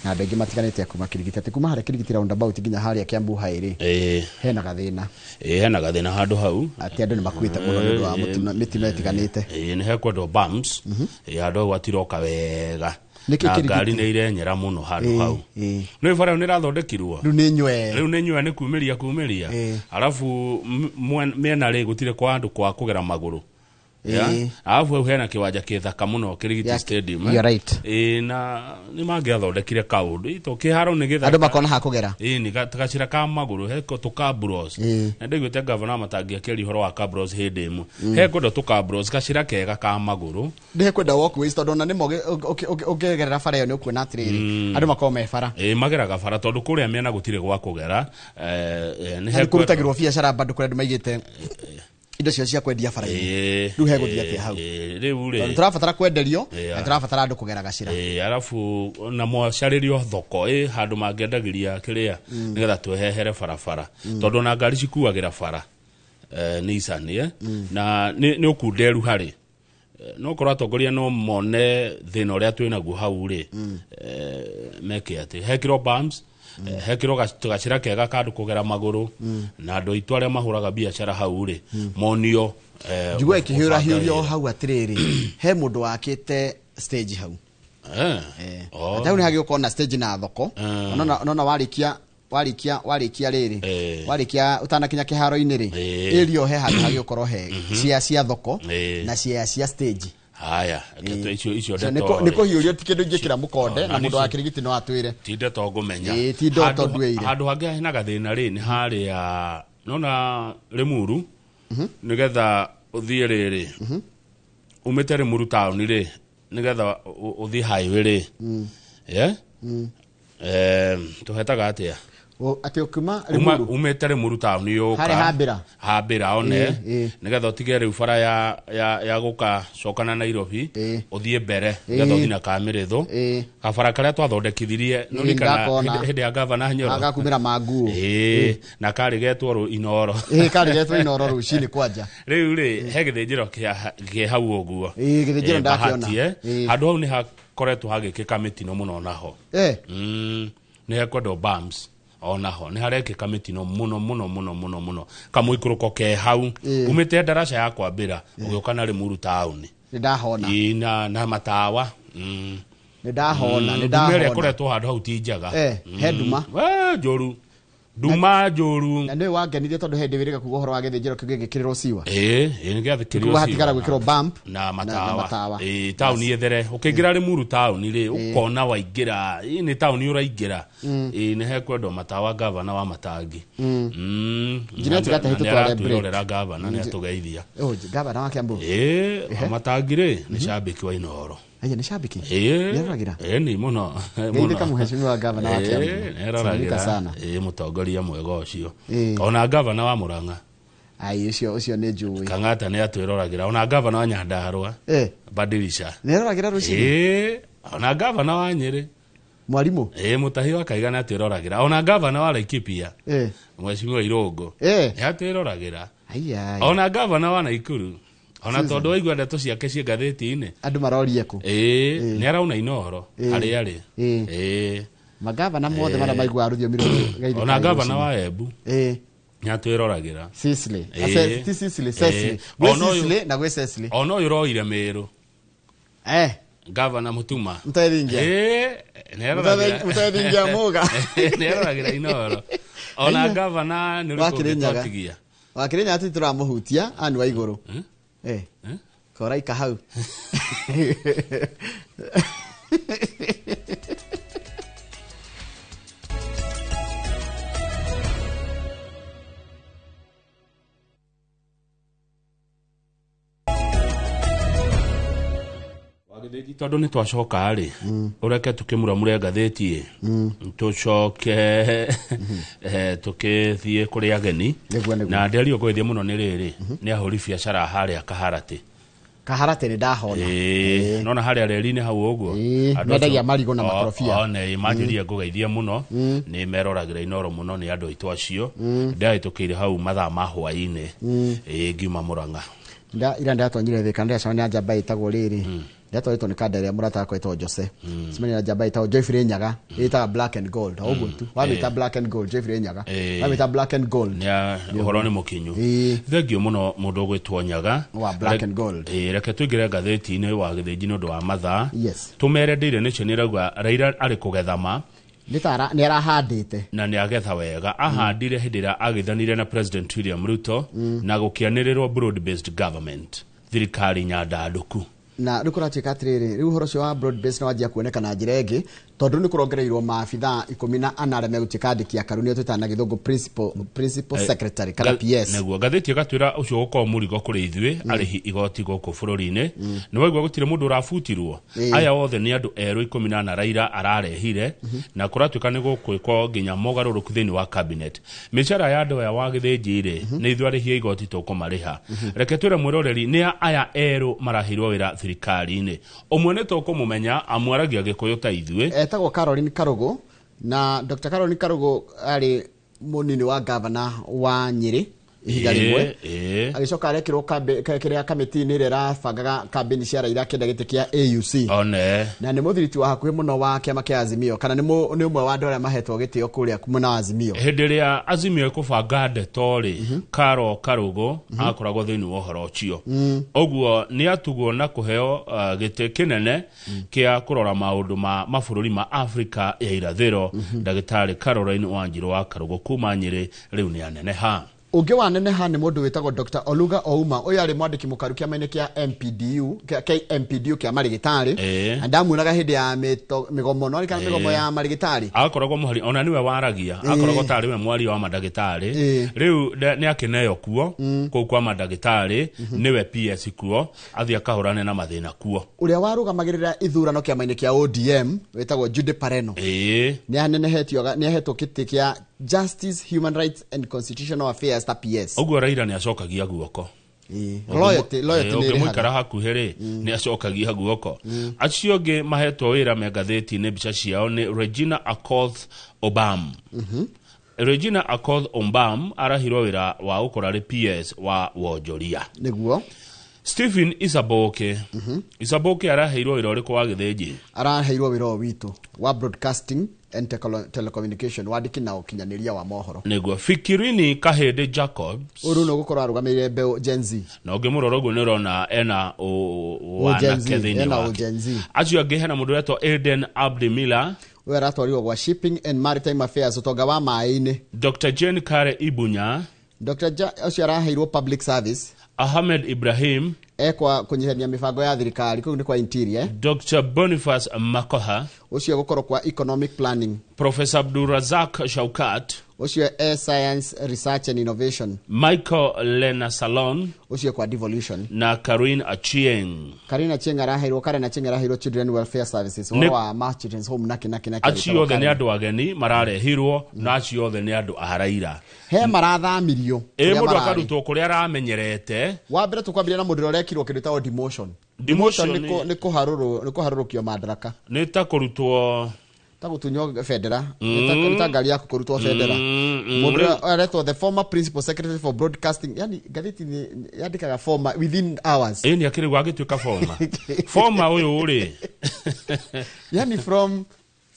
na andũ aingĩ matiganĩte a kuma Kĩrigiti, atĩ kuma harĩa Kĩrigiti roundabout nginya harĩa Kiambu High rĩ, hena gathĩna. Ĩĩ, hena gathĩna handũ hau. Atĩ andũ nĩ makuĩte mũno nĩ ũndũ wa mĩtino ĩtiganĩte. Ĩĩ, nĩ hekwendwo bumps. Ĩĩ, handũ hau hatiroka wega. Nĩkĩ Na Kĩrigiti? ngari nĩ irenyera mũno handũ hau. Nĩ bara nĩ ĩrathondekirwo. Rĩu nĩ nywe. Rĩu nĩ nyua, nĩ kumĩria kumĩria. Arabu mĩena rĩ, gũtirĩ kwa andũ kwa kũgera magũrũ. Ya? Arabu hau hena kĩwanja kĩthaka mũno, Kĩrigiti Stadium, eh. You're right. Ĩĩ, na nĩ mangĩathondekire kaũndũ ito kĩharo nĩ gĩthaka. Andũ makona ha kũgera. Ĩĩ, nĩ gacĩra ka magũrũ, he tũkabros. Na ndaiguĩte gavana matangĩakĩria ũhoro wa cabros hĩndĩ ĩmwe. He kwenda tũkabros, gacĩra kega ka magũrũ. Nĩ kwenda walkways, tondũ ona nĩmo ũngĩgerera bara ĩyo nĩ ũkuona atĩrĩrĩ, andũ makoragwo me bara. Ĩĩ, mageraga bara tondũ kũrĩa mĩena gũtirĩ gwa kũgera. Nĩ Na nĩ hekwendwo- kũrutagĩrwo biacara bado kũrĩa andũ maigĩte indo ciao cia kwendia bara-inĩ. Rĩu hegũthiĩ atĩa hau? Rĩu Tondũ rĩ, tũrabatara kwenderio Yeah. na tũrabatara andũ kũgera gacĩra. Ĩĩ, arabu na mwacarĩrio thoko ĩ handũ mangĩendagĩria kĩrĩa, nĩgetha twehehere barabara, tondũ ona ngari cikuagĩra bara, Nissan, na nĩ ũkunderu harĩ. No korwo atongoria no mone thĩna ũrĩa twĩ naguo hau rĩ, meke atĩ hekĩrwo bumps, hekĩrwo gacĩra kega ka andũ kũgera magũrũ, na andũ aitũ arĩa mahũraga biacara hau rĩ, monio Njigua ĩkĩhĩũra gũbanga hiũrio wĩra. hau atĩrĩrĩ, he mũndũ wakĩte stage hau. Oh. Atĩ hau nĩ hagĩũkorwo na stage na thoko. Nona warĩkia warĩkia warĩkia rĩrĩ, warĩkia ũtanakinya kĩharo-inĩ rĩ, ĩrio he handũ hagĩũkorwo he cia thoko na cia stage. Haya, ndeto icio So, ndeto nĩ kũhiũrio, ti kĩndũ ingĩkĩra mũkonde, Oh, na na mũndũ wa nĩcio- Kĩrigiti no atwĩre. Ti ndeto ngũmenya. Ĩĩ, ti ndoto nduĩire. Handũ hangĩ hena gathĩna rĩ, nĩ harĩa nona Rĩmuru, nĩgetha ũthiĩ rĩrĩ, umĩte Rĩmuru taũni rĩ, nĩgetha ũthiĩ highway rĩ, yeah? Tũhetaga atĩa? Atĩ ũkiuma Uma- Rĩmuru? Umĩte Rĩmuru taũni yũka Harĩa Hambĩra? Hambĩra one. Ĩĩ. Nĩgetha ũtige rĩu bara ya gũka cokana Nairobi, ũthiĩ mbere nĩgetha ũthiĩ na Kamĩrĩthũ, kabara karĩa twathondekithirie nĩũririkana Ndakona. hĩndĩ ya gavana Nyoro. Agakumĩra manguo. Ĩĩ, na karĩ getwo Inoro. Ĩĩ, karĩ getwo Inoro rũcinĩ kwanja. Rĩu rĩ, he gĩthĩnjĩro kĩ hau ũguo. Ĩĩ, gĩthĩnjĩro Ĩĩ, ndakĩona. Bahati, eh. Handũ hau nĩ hakoretwo hagĩkĩka mĩtino mũno naho. Eh. Nĩ hekwendwo bumps. Onaho nĩ harekĩka mĩtino mũno mũno mũno mũno mũno, kamũikũrũko ke hau umĩte ndaraca ya kwambĩra ũgĩũka na Rĩmuru taũni. Nĩ ndahona. Ĩ, na matawa. Nĩ ndahona, nĩ Nduma ĩrĩa ndahona. ĩkoretwo handũ hau ti njega. He nduma. We, njũru, nduma njũru. Na nĩ wangenirie tondũ he ndĩ wĩrĩga kuga ũhoro wa gĩthĩnjĩro kĩu gĩgĩkĩrĩrwo siwa. Ĩ, nĩ gĩathĩkĩrio. Kuga hatigara gwĩkĩrwo bump na na matawa. Matawa. Ĩ, taũni ĩthere ũkĩingĩra Rĩmuru taũni rĩ, ũkona waingĩra, ĩ, nĩ taũni ũraingĩra. Ĩ, nĩ hekwendwo matawa, gavana wa Matangi. Nginya tiga Na tahi nĩ tũtware break. aratwĩrorera, gavana nĩ atũgeithia. Oh, gavana wa Kiambu. Ĩ, wa Matangi rĩ, nĩ cambĩki wa Inooro. Aya nĩ cambĩki. Ĩ. Nĩaroragĩra? Ĩ, ni mũno. Geithĩka mũheshimiwa gavana wa Kiambu. Nĩaroragĩra. Salimika sana. Ĩ, mũtongoria mwega ũcio. Ona gavana wa Murang'a. Ai, ũcio nĩ njũĩ. Kang'ata nĩ atwĩroragĩra. Ona gavana wa Nyandarua. Badilisha. Nĩaroragĩra rũcinĩ? Ĩ, ona gavana wa Nyĩrĩ. Mwarimũ. Ĩ, Mũtahi wa Kaiga nĩ atwĩroragĩra. Ona gavana wa Laikipia. Mheshimiwa Irũngũ. Nĩ atwĩroragĩra. Aya. Ona gavana wa Naikuru. Ona Susan. tondũ waigua ndeto ciake ciĩ ngathĩti-inĩ. Andũ marorie kũ? Ĩ, nĩ arauna Inooro harĩa arĩ. Ĩ. Magavana mothe marĩa maiguaga rũthiomi rũrũ, geithĩkai Ona gavana rũcinĩ. wa Embu. Nĩ atwĩroragĩra. Cecily. Ti Cecily, Cecily. Gwĩ Cecily na gwĩ Cecily. Ona ũyũ ũroire Mĩrũ. Gavana Mutuma. Mũtethingia. Ĩ, nĩaroragĩra. Mũtethingia mũga. Nĩaroragĩra Inooro. Ona Aya. gavana nĩ Wa ũrĩkũ ũngĩ Kĩrĩnyaga. twatigia? Wa Kĩrĩnyaga tũtirĩ tũramũhutia, anu wa igũrũ. Koraika hau. Wagĩthĩnji, tondũ nĩ twacoka rĩ, ũreke tũkĩmuramure ngathĩti ĩ, tũcoke tũkĩthiĩ kũrĩ ageni. Nĩguo, nĩguo. Na ndĩario ngũgĩthiĩ mũno nĩ rĩrĩ, nĩ ahũri biacara harĩa Kaharatĩ. Kaharatĩ nĩ ndahona. Ĩĩ, nona harĩa reri-inĩ hau ũguo. Andũ Mendagia acio- marigũ na makorobia. One manjĩrie ngũgeithia mũno, nĩ meroragĩra Inooro mũno, nĩ andũ aitũ acio. Ndĩrahĩtũkĩire hau mathaa ma hwaĩ-inĩ. Ĩĩ, ngiuma Mũrang'a. Ira ndatonyire thika, ndĩracemania na njamba ĩtagwo rĩrĩ, ndatwarĩtwo nĩ kanda ĩrĩa mũrata wakwa ĩtagwo Jose, cemania na njamba ĩtagwo Joyfrey Nyaga, ĩtaga Black and Gold, o ũguo tu wamĩta Black and Gold, Joyfrey Nyaga, wamĩta Black and Gold. Ũhoro nĩ mũkinyu. Thengio mũno mũndũ ũgwĩtwo Nyaga wa Black and Gold. Ĩĩ, reke tũingĩre ngathĩti-inĩ wa gĩthĩnji nĩ ũndũ wa mathaa. Yes. Tũmere Daily Nation ĩrauga Raila arĩ kũgetha ma. Nĩ ta nĩ arahandĩte. Na nĩ agetha wega. Ahandire hĩndĩ ĩrĩa agĩthanire na President William Ruto na gũkĩanĩrĩrwo broad based government, thirikari nyandandũku. Na rĩu kũratuĩka atĩrĩrĩ, rĩu ũhoro ũcio wa broad based nĩ wanjia kuoneka na njĩra ĩngĩ, tondũ nĩ kũrongereirwo maabithaa 14 arĩa megũtuĩka andĩki akaru, nĩo twĩtaga na gĩthũngũ principal secretary kana PS. Nĩguo ngathĩti ĩgatwĩra ũcio gũkorwo mũrigo kũrĩ ithuĩ arĩhi igoti gũkũ bũrũri-inĩ. Nĩ waigua gũtirĩ mũndũ ũrabutirwo. Aya othe nĩ andũ erũ 14 Raila ararehire, na kũratuĩka nĩ gũkwĩkwo nginya mogarũrũku thĩinĩ wa cabinet. Mĩcara ya andũ aya wa gĩthĩnji rĩ, nĩ ithuĩ arĩhi a igoti tũkũmarĩha. Reke twĩre mwĩroreri nĩ aya erũ maraheirwo wĩra thirikari-inĩ. Ũmwe nĩ tũkũmũmenya, amwaragia gĩkũyũ ta ithuĩ. Etagwo Caroline Karugu, na Dr. Caroline Karugu arĩ mũnini wa gavana wa Nyĩrĩ ihinda rĩmwe, agĩcoka arekĩrwo kĩrĩa kamĩtĩ-inĩ ĩrĩa ĩrabangaga kambĩni cia Raila akĩenda gĩtĩ kĩa AUC. One. Na nĩ mũthiriti wa hakuhĩ mũno wa kĩama kĩa Azimio, kana nĩ ũmwe wa andũ arĩa mahetwo gĩtĩo kũrĩa mwena wa Azimio. Hĩndĩ ĩrĩa Azimio ĩkũbanga ndeto rĩ, Karo Karũgũ akoragwo thĩinĩ wa ũhoro ũcio. Ũguo nĩ atugwo na kũheo gĩtĩ kĩnene kĩa kũrora maũndũ ma mabũrũri ma Afrika ya irathĩro. Ndagĩtarĩ Caroline Wanjirũ wa Karũgũ kuma Nyĩrĩ rĩu nĩ aneneha. Ũngĩ waneneha nĩ mũndũ wĩtagwo Dr. Oluga Ouma. Ũyũ arĩ mwandĩki mũkaru kĩama-inĩ kĩa MPDU, kĩa KMPDU kĩa marĩgĩtarĩ. Na ndamuonaga hĩndĩ ya mĩgomo, no kana mĩgomo ya marĩgĩtarĩ. Akoragwo mũhari ona niwe waragia, akoragwo tarĩ we mwaria wa mandagĩtarĩ. Rĩu nĩ akĩneo kuo kũu kwa mandagĩtarĩ, nĩwe PS kuo, athiĩ akahũrane na mathĩna kuo. Ũrĩa warũgamagĩrĩra ithurano kĩama-inĩ kĩa ODM wĩtagwo Jude Pareno nĩ anenehetio, nĩ ahetwo gĩtĩ kĩa Justice, Human Rights and Constitutional Affairs ta PS. Ũguo Raila nĩ acokagia guoko. Loyalty nĩ ĩrĩhaga. Ũngĩmũikara hakuhĩ rĩ, nĩ acokagia guoko. Acio angĩ mahetwo wĩra me ngathĩti-inĩ, mbica ciao nĩ Regina Akoth Obam. Regina Akoth Ombam arahirwo wĩra wa gũkorwo arĩ PS wa wonjoria. Nĩguo. Stephen Isaboke. Isaboke araheirwo wĩra ũrĩkũ wa gĩthĩnji? Araheirwo wĩra ũyũ witũ wa broadcasting and Telecommunication, wandĩki na ũkinyanĩria wa mohoro. Nĩguo Fikirini Kahĩndĩ Jacobs. Ũyũ nĩ ũgũkorwo arũgamĩrĩire mbeũ Gen Z. Na ũngĩmũrora ũguo nĩ ũrona ena Gen Z, wanake thĩinĩ ena wake. Gen Z. Acio angĩ hena mũndũ ũretwo Aden Abdi Miller. Ũyũ aratwarirwo gwa Shipping and Maritime Affairs, ũtonga wa maĩ-inĩ. Dr Jane Kare Ibunya. Dr. Ũcio araheirwo Public Service. Ahmed Ibrahim. Ekwa kũnyihania mĩbango ya thirikari, kũu nĩ kwa Interior. Dr Boniface Makoha. Ũcio gũkorwo kwa Economic Planning. Professor Abdulrazak Shaukat. Ũcio Science Research and Innovation. Michael Lena Salon. Ũcio kwa Devolution. Na Karin Achieng. Karina Achieng araheirwo, Karen Achieng araheirwo Children Welfare Services, ũhoro wa ma Children's Home nake nake nake. Acio othe nĩ andũ ageni mararehirwo, na acio othe nĩ andũ a Raila. He marathamirio. Ĩ mũndũ akarutwo kũrĩa aramenyerete. Wa mbere tũkwambĩrĩria na mũndũ ũrĩa ũrekirwo kĩndũ gĩtagwo demotion. Demotion nĩ kũharũrũkio madaraka. Nĩ ta kũrutwo, ta gũtunywo bendera, nĩ ta ngari yaku kũrutwo bendera. Mũndũ aretwo the former principal secretary for broadcasting, yani ngathĩti yandĩkaga former within hours. Ĩ nĩ akĩrĩ gwagĩtuĩka former. Former ũyũ rĩ, yani from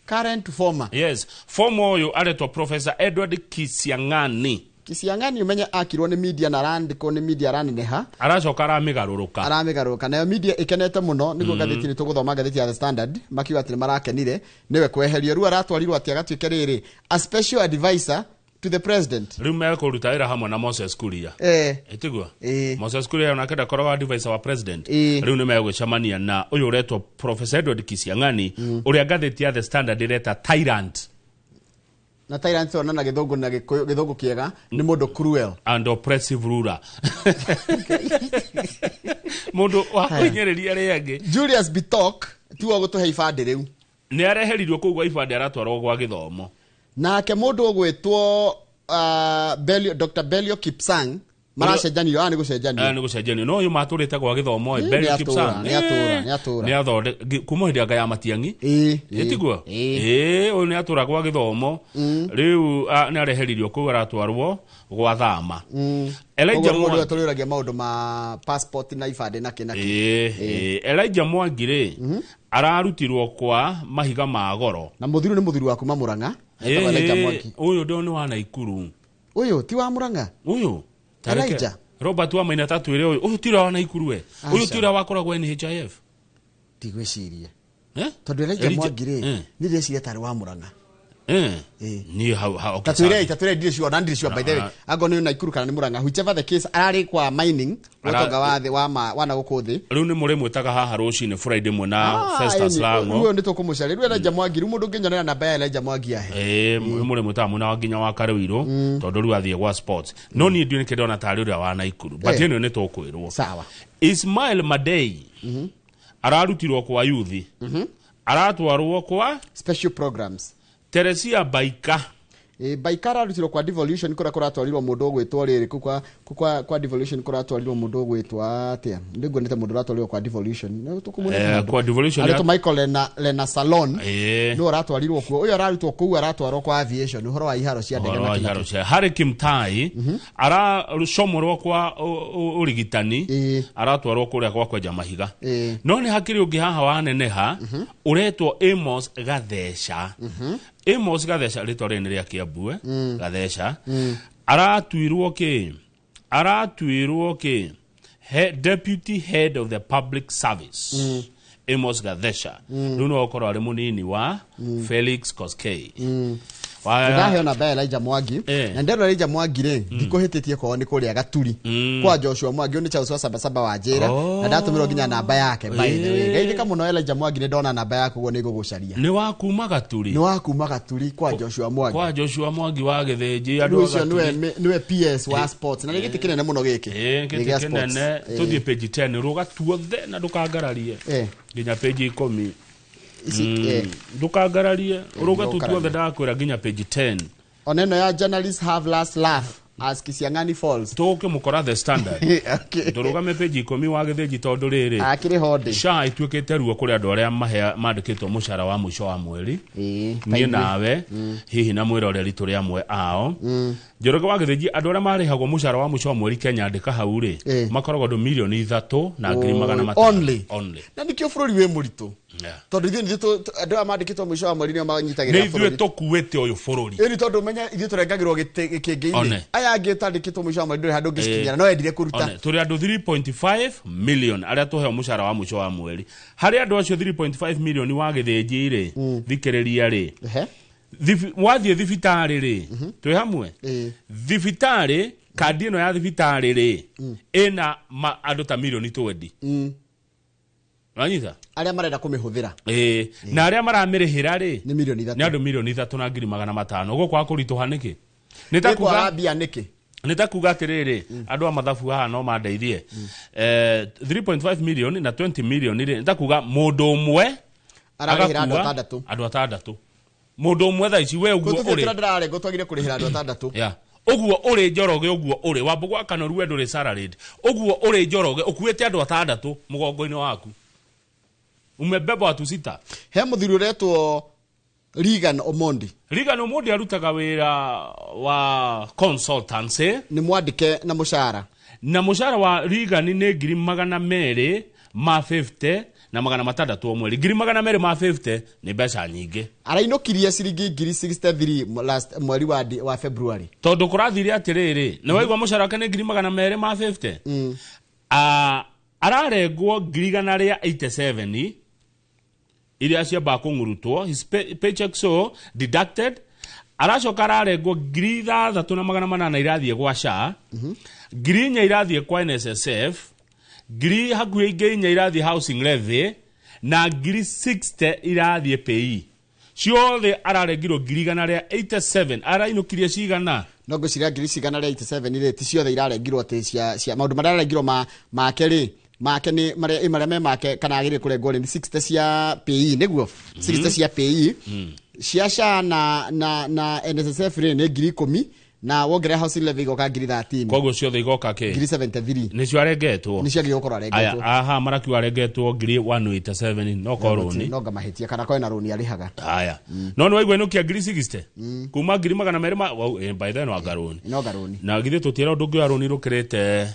current to former. Yes, former ũyũ aretwo Professor Edward Kisiang'ani. Kisiang'ani umenye akirwo nĩ media na arandĩkwo nĩ media araneneha. Aracoka aramĩgarũrũka. Aramĩgarũrũka. Nayo media ĩkenete mũno nĩguo ngathĩti nĩ tũgũthoma ngathĩti ya The Standard makiuga atĩ nĩ marakenire nĩwe kweherio. Rĩu aratwarirwo atĩ agatuĩke rĩrĩ a special advisor to the president. Rĩu mekũruta wĩra hamwe na Moses Kuria. Ĩtiguo? Moses Kuria onake ndakoragwo advisor wa president. Rĩu nĩ megũcemania na ũyũ ũretwo Professor Edward Kisiang'ani, ũrĩa ngathĩti ya The Standard ĩreta tyrant. Na tyrant ona na gĩthũngũ na gĩthũngũ kĩega nĩ mũndũ cruel and oppressive ruler. Mũndũ wa kũhinyĩrĩria arĩa angĩ. Julius Bitok tiwe ũgũtũhe ibandĩ rĩu. Nĩ areherirwo kũu gwa ibandĩ aratwarwo gwa gĩthomo. Nake mũndũ ũgwĩtwo Dr. Belio Kipsang maracenjanio, aya nĩ gũcenjanio. Nĩ gũcenjanio. No ũyũ matũrĩte gwa gĩthomo, Belio Kipsang. Nĩ atũra. Nĩ athonde kuma hĩndĩ anga ya Matiang'i. Ĩtiguo? Ĩ ũyũ nĩ atũra gwa gĩthomo. Rĩu nĩ areheririo kũu aratwarwo gwa thama. Elijah Mwangi tũrĩũragia maũndũ ma passport na ibandĩ na kĩ na kĩ. Elijah Mwangi rĩ ararutirwo kwa mahiga ma goro. Na mũthiru nĩ mũthiru wa kuma Murang'a. Elijah Mwangi. Ũyũ ndo nĩ wa Naikuru. Ũyũ ti wa Murang'a? Ũyũ Elijah Robert wa Maina tatwire ũyũ. Ũyũ ti ũrĩa wa Naikuru we. Ũyũ ti ũrĩa wakoragwo NHIF. Ndigwĩciria. Tondũ Elijah Mwangi rĩ, nĩ ndĩreciria tarĩ wa Murang'a. Niĩ hau okay. Tatwire ndirĩ sure, na ndirĩ sure by the way. Angorwo nĩ Naikuru kana nĩ Murang'a, whichever the case, ararĩ kwa mining, ũtonga wa thĩ wa na gũkũ thĩ. Rĩu nĩ mũrĩmwĩtaga haha rũcinĩ Friday mwena Festus Lango. Rĩu nĩ tũkũmũcaria. Rĩu Elijah Mwangi, rĩu mũndũ ũngĩnyonera namba ya Elijah Mwangi ahe. Mũrĩmwĩtaga mwena wa nginya wa Karũirũ, tondũ rĩu athiĩ gwa sports. No niĩ ndiũĩ nĩkĩ ndona tarĩ ũrĩa wa Naikuru. But ĩno nĩ tũkwĩrwo. Sawa. Ismail Madei ararutirwo kwa youth. Aratwarwo kwa special programs. Teresia Baika. Baika ararutirwo kwa devolution kũrĩa kũratwarirwo mũndũ ũgwĩtwo rĩrĩ kũ kwa devolution kũratwarirwo mũndũ ũgwĩtwo atĩa? Nĩnguonete mũndũ ũratwarirwo kwa devolution. Kwa devolution aretwo Michael Lena Salon. Nĩwe ũratwarirwo kuo. Ũyũ ararutwo kũu aratwarwo kwa aviation, ũhoro wa iharo cia ndege na iharo cia Harry Kimtai aracomorwo kwa ũrigitani, aratwarwo kũrĩa gwa kwenja mahiga. No nĩ hakĩrĩ ũngĩ haha waneneha ũretwo Amos Gatheca. Amos Gatheca rĩtwa rĩrĩ nĩ rĩa Kiambu, Gatheca aratuirwo kĩ? Aratuirwo kĩ? Deputy Head of the Public Service. Amos Gatheca. Rĩu no ũkorwo arĩ mũnini wa Felix Koskei. Ndaheo namba ya Elijah Mwangi. Na ndero Elijah Mwangi rĩ, ndikũhĩtĩtie kwao nĩ kũrĩa Gaturi. Kwa Joshua Mwangi, nĩ Charles wa Sabasaba wa njĩra. Na ndatũmĩrwo nginya namba yake by the way. Geithĩka mũno Elijah Mwangi, nĩ ndona namba yaku ũguo nĩ ngũgũcaria. Nĩ wa kuma Gaturi. Nĩ wa kuma Gaturi kwa Joshua Mwangi. Kwa Joshua Mwangi wa Gĩthĩnji andũ a Gaturi. Nĩwe PS wa sports. Na nĩ gĩtĩ kĩnene mũno gĩkĩ. Gĩtĩ kĩnene. Tũthiĩ page 10 rũga tuothe na ndũkangararie. Nginya page 10. Ndũkangararie ũrũga tu tuothe ndakwĩra nginya page 10. Oneno ya journalists have last laugh as Kisiang'ani falls. Tũkĩmũkora The Standard. Tũrũgame page 10 wa Gĩthĩnji tondũ rĩrĩ akĩrĩ honde SHA ĩtuĩkĩte ruo kũrĩ andũ arĩa mandĩkĩtwo mũcara wa mũico wa mweri. Niĩ nawe hihi na mwĩroreri tũrĩ amwe ao. Njoroge wa Gĩthĩnji andũ arĩa marĩhagwo mũcara wa mũico wa mweri Kenya andĩka hau rĩ makoragwo andũ 3,500,000. Only. Na nĩkĩo bũrũri wĩ mũritũ. Tondũ ithuĩ nithuĩ andũ aya mandĩkĩtwo mũico wa mweri nĩo manyitagĩrĩra Nĩ ithuĩ tũkuĩte ũyũ bũrũri. Ĩni tondũ menye ithuĩ tũrengagĩrwo gĩkĩngĩ-inĩ. Aya angĩ ũtandĩkĩtwo mũico wa mweri ndũrĩ handũ ũngĩcikinyĩra, no endire kũruta. Tũrĩ andũ 3.5 million arĩa tũheo mũcara wa mũico wa mweri. Harĩ andũ acio 3.5 million wa gĩthĩnji rĩ, thikĩrĩria rĩ. Wathiĩ thibitarĩ rĩ, twĩ hamwe? Thibitarĩ, kandi ĩno ya thibitarĩ rĩ, ĩna andũ ta milioni 20. Wanyita? Arĩa marenda kũmĩhũthĩra. Na arĩa maramĩrĩhĩra rĩ, nĩ milioni 3. Nĩ andũ milioni 3 na ngiri 500. Ũguo kwaga kũritũha nĩkĩ? Nĩ ta Nĩ kwaga kuga mbia nĩkĩ? Nĩ ta kuga atĩrĩrĩ, andũ a mathabu haha no mandeithie. 3.5 million na 20 million rĩ, nĩ ta kuga mũndũ ũmwe ararĩhĩra andũ agakua atandatũ. Andũ atandatũ. Mũndũ ũmwe thaa ici we ũguo Kũtũ ũrĩ. tũtira ndĩrarengwo twagire kũrĩhĩra andũ atandatũ. Yeah. Ũguo ũrĩ Njoroge, ũguo ũrĩ Wambugu wa Kanoru, we ndũrĩ salaried. Ũguo ũrĩ Njoroge ũkuĩte andũ atandatũ mũgongo-inĩ waku. Umebeba watu sita. He mũthuri ũretwo Regan Omondi. Regan Omondi arutaga wĩra wa consultancy. Nĩ mwandĩke na mũcara. Na mũcara wa Regan nĩ ngiri magana merĩ ma 50 na magana matandatũ o mweri. Ngiri magana merĩ ma 50 nĩ mbeca nyingĩ. Arainũkirie ciringi ngiri 63 last mweri wa February. Tondũ kũrathire atĩrĩrĩ, nĩ waigua mũcara wake nĩ ngiri magana merĩ ma 50? Ararengwo ngiri igana rĩa 87 iria ciambaga kũng'urutwo, his paycheck so deducted. Aracoka ararengwo ngiri ithathatũ na magana manana irathiĩ gwa SHA, ngiri inya irathiĩ kwa NSSF, ngiri hakuhĩ ingĩ inya irathiĩ housing levy, na ngiri 60 irathiĩ PAYE. Ciothe ararengirwo ngiri igana rĩa 87. Arainũkirie cigana? No ngwĩciria ngiri cigana rĩa 87 rĩ, ti ciothe irarengirwo atĩ cia maũndũ marĩa ararengirwo make rĩ, make nĩ marĩa, marĩa me make kana agĩrĩire kũrengwo rĩ, nĩ 60 cia PAYE, nĩguo? 60 cia PAYE. Cia SHA na NSSF rĩ, nĩ ngiri ikũmi, na wongerera housing levy igoka ngiri 13. Koguo ciothe igoka kĩ? Ngiri 73. Nĩcio arengetwo? Nĩcio agĩrĩirwo gũkorwo arengetwo. Aya, aha, marakiuga arengetwo ngiri 187, no korwo rũni. No ngamahĩtia, kana korwo ena rũni arĩhaga. Aya. No nĩ waigua ĩnũkia ngiri 60? Kuma ngiri magana merĩ ma, wow, by then no anga rũni. No anga rũni. Na githĩ tũtiĩra ũndũ ũngĩoya rũni rũkĩrĩte,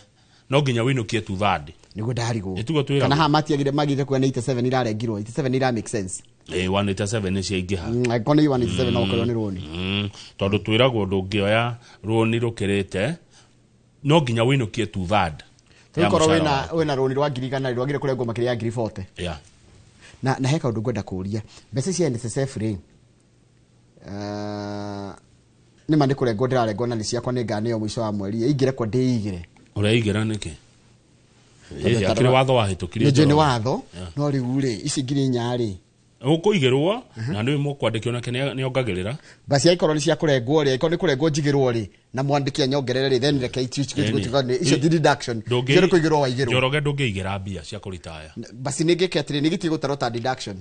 no nginya wĩinũkie two third. Nĩguo ndarigwo. Nĩtugo twĩragwo. Kana haha matiagire magire kuga nĩ 87 irarengirwo, 87 ira make sense. 187 nĩ ciaingĩha. Angĩkorwo nĩ 187 no ũkorwo nĩ rũni. Tondũ twĩragwo ndũngĩoya rũni rũkĩrĩte, no nginya wĩinũkie two third. Tondũ korwo Ya mũcara waku. wĩna rũni rwa ngiri igana rĩ, rwagĩrĩire kũrengwo makĩria ya ngiri 40. Na he kaũndũ ngwenda kũũria. Mbeca cia NSSF rĩ, nĩ ma nĩ kũrengwo ndĩrarengwo na nĩ ciakwa nĩ nganeo mũico wa mweri, ingĩrekwo ndĩigĩre. Ũreigĩra nĩkĩ? Tondũ Akĩrĩ watho wahĩtũkirio Nĩ njũĩ nĩ Njoroge. watho, no rĩu rĩ, ici ngiri inya rĩ. Ũkũigĩrwo, na nĩ mũkwandĩkio nake nĩongagĩrĩra. Basi angĩkorwo nĩ cia kũrengwo rĩ, angĩkorwo nĩ kũrengwo njigĩrwo rĩ, na mwandĩki anyongerere rĩ, then reke icio icio ti deduction. Icio nĩ kũigĩrwo waigĩrwo. Njoroge ndũngĩigĩra mbia cia kũritaya. Basi nĩ ngĩke atĩrĩ, nĩ gĩtige gũtarwo ta deduction.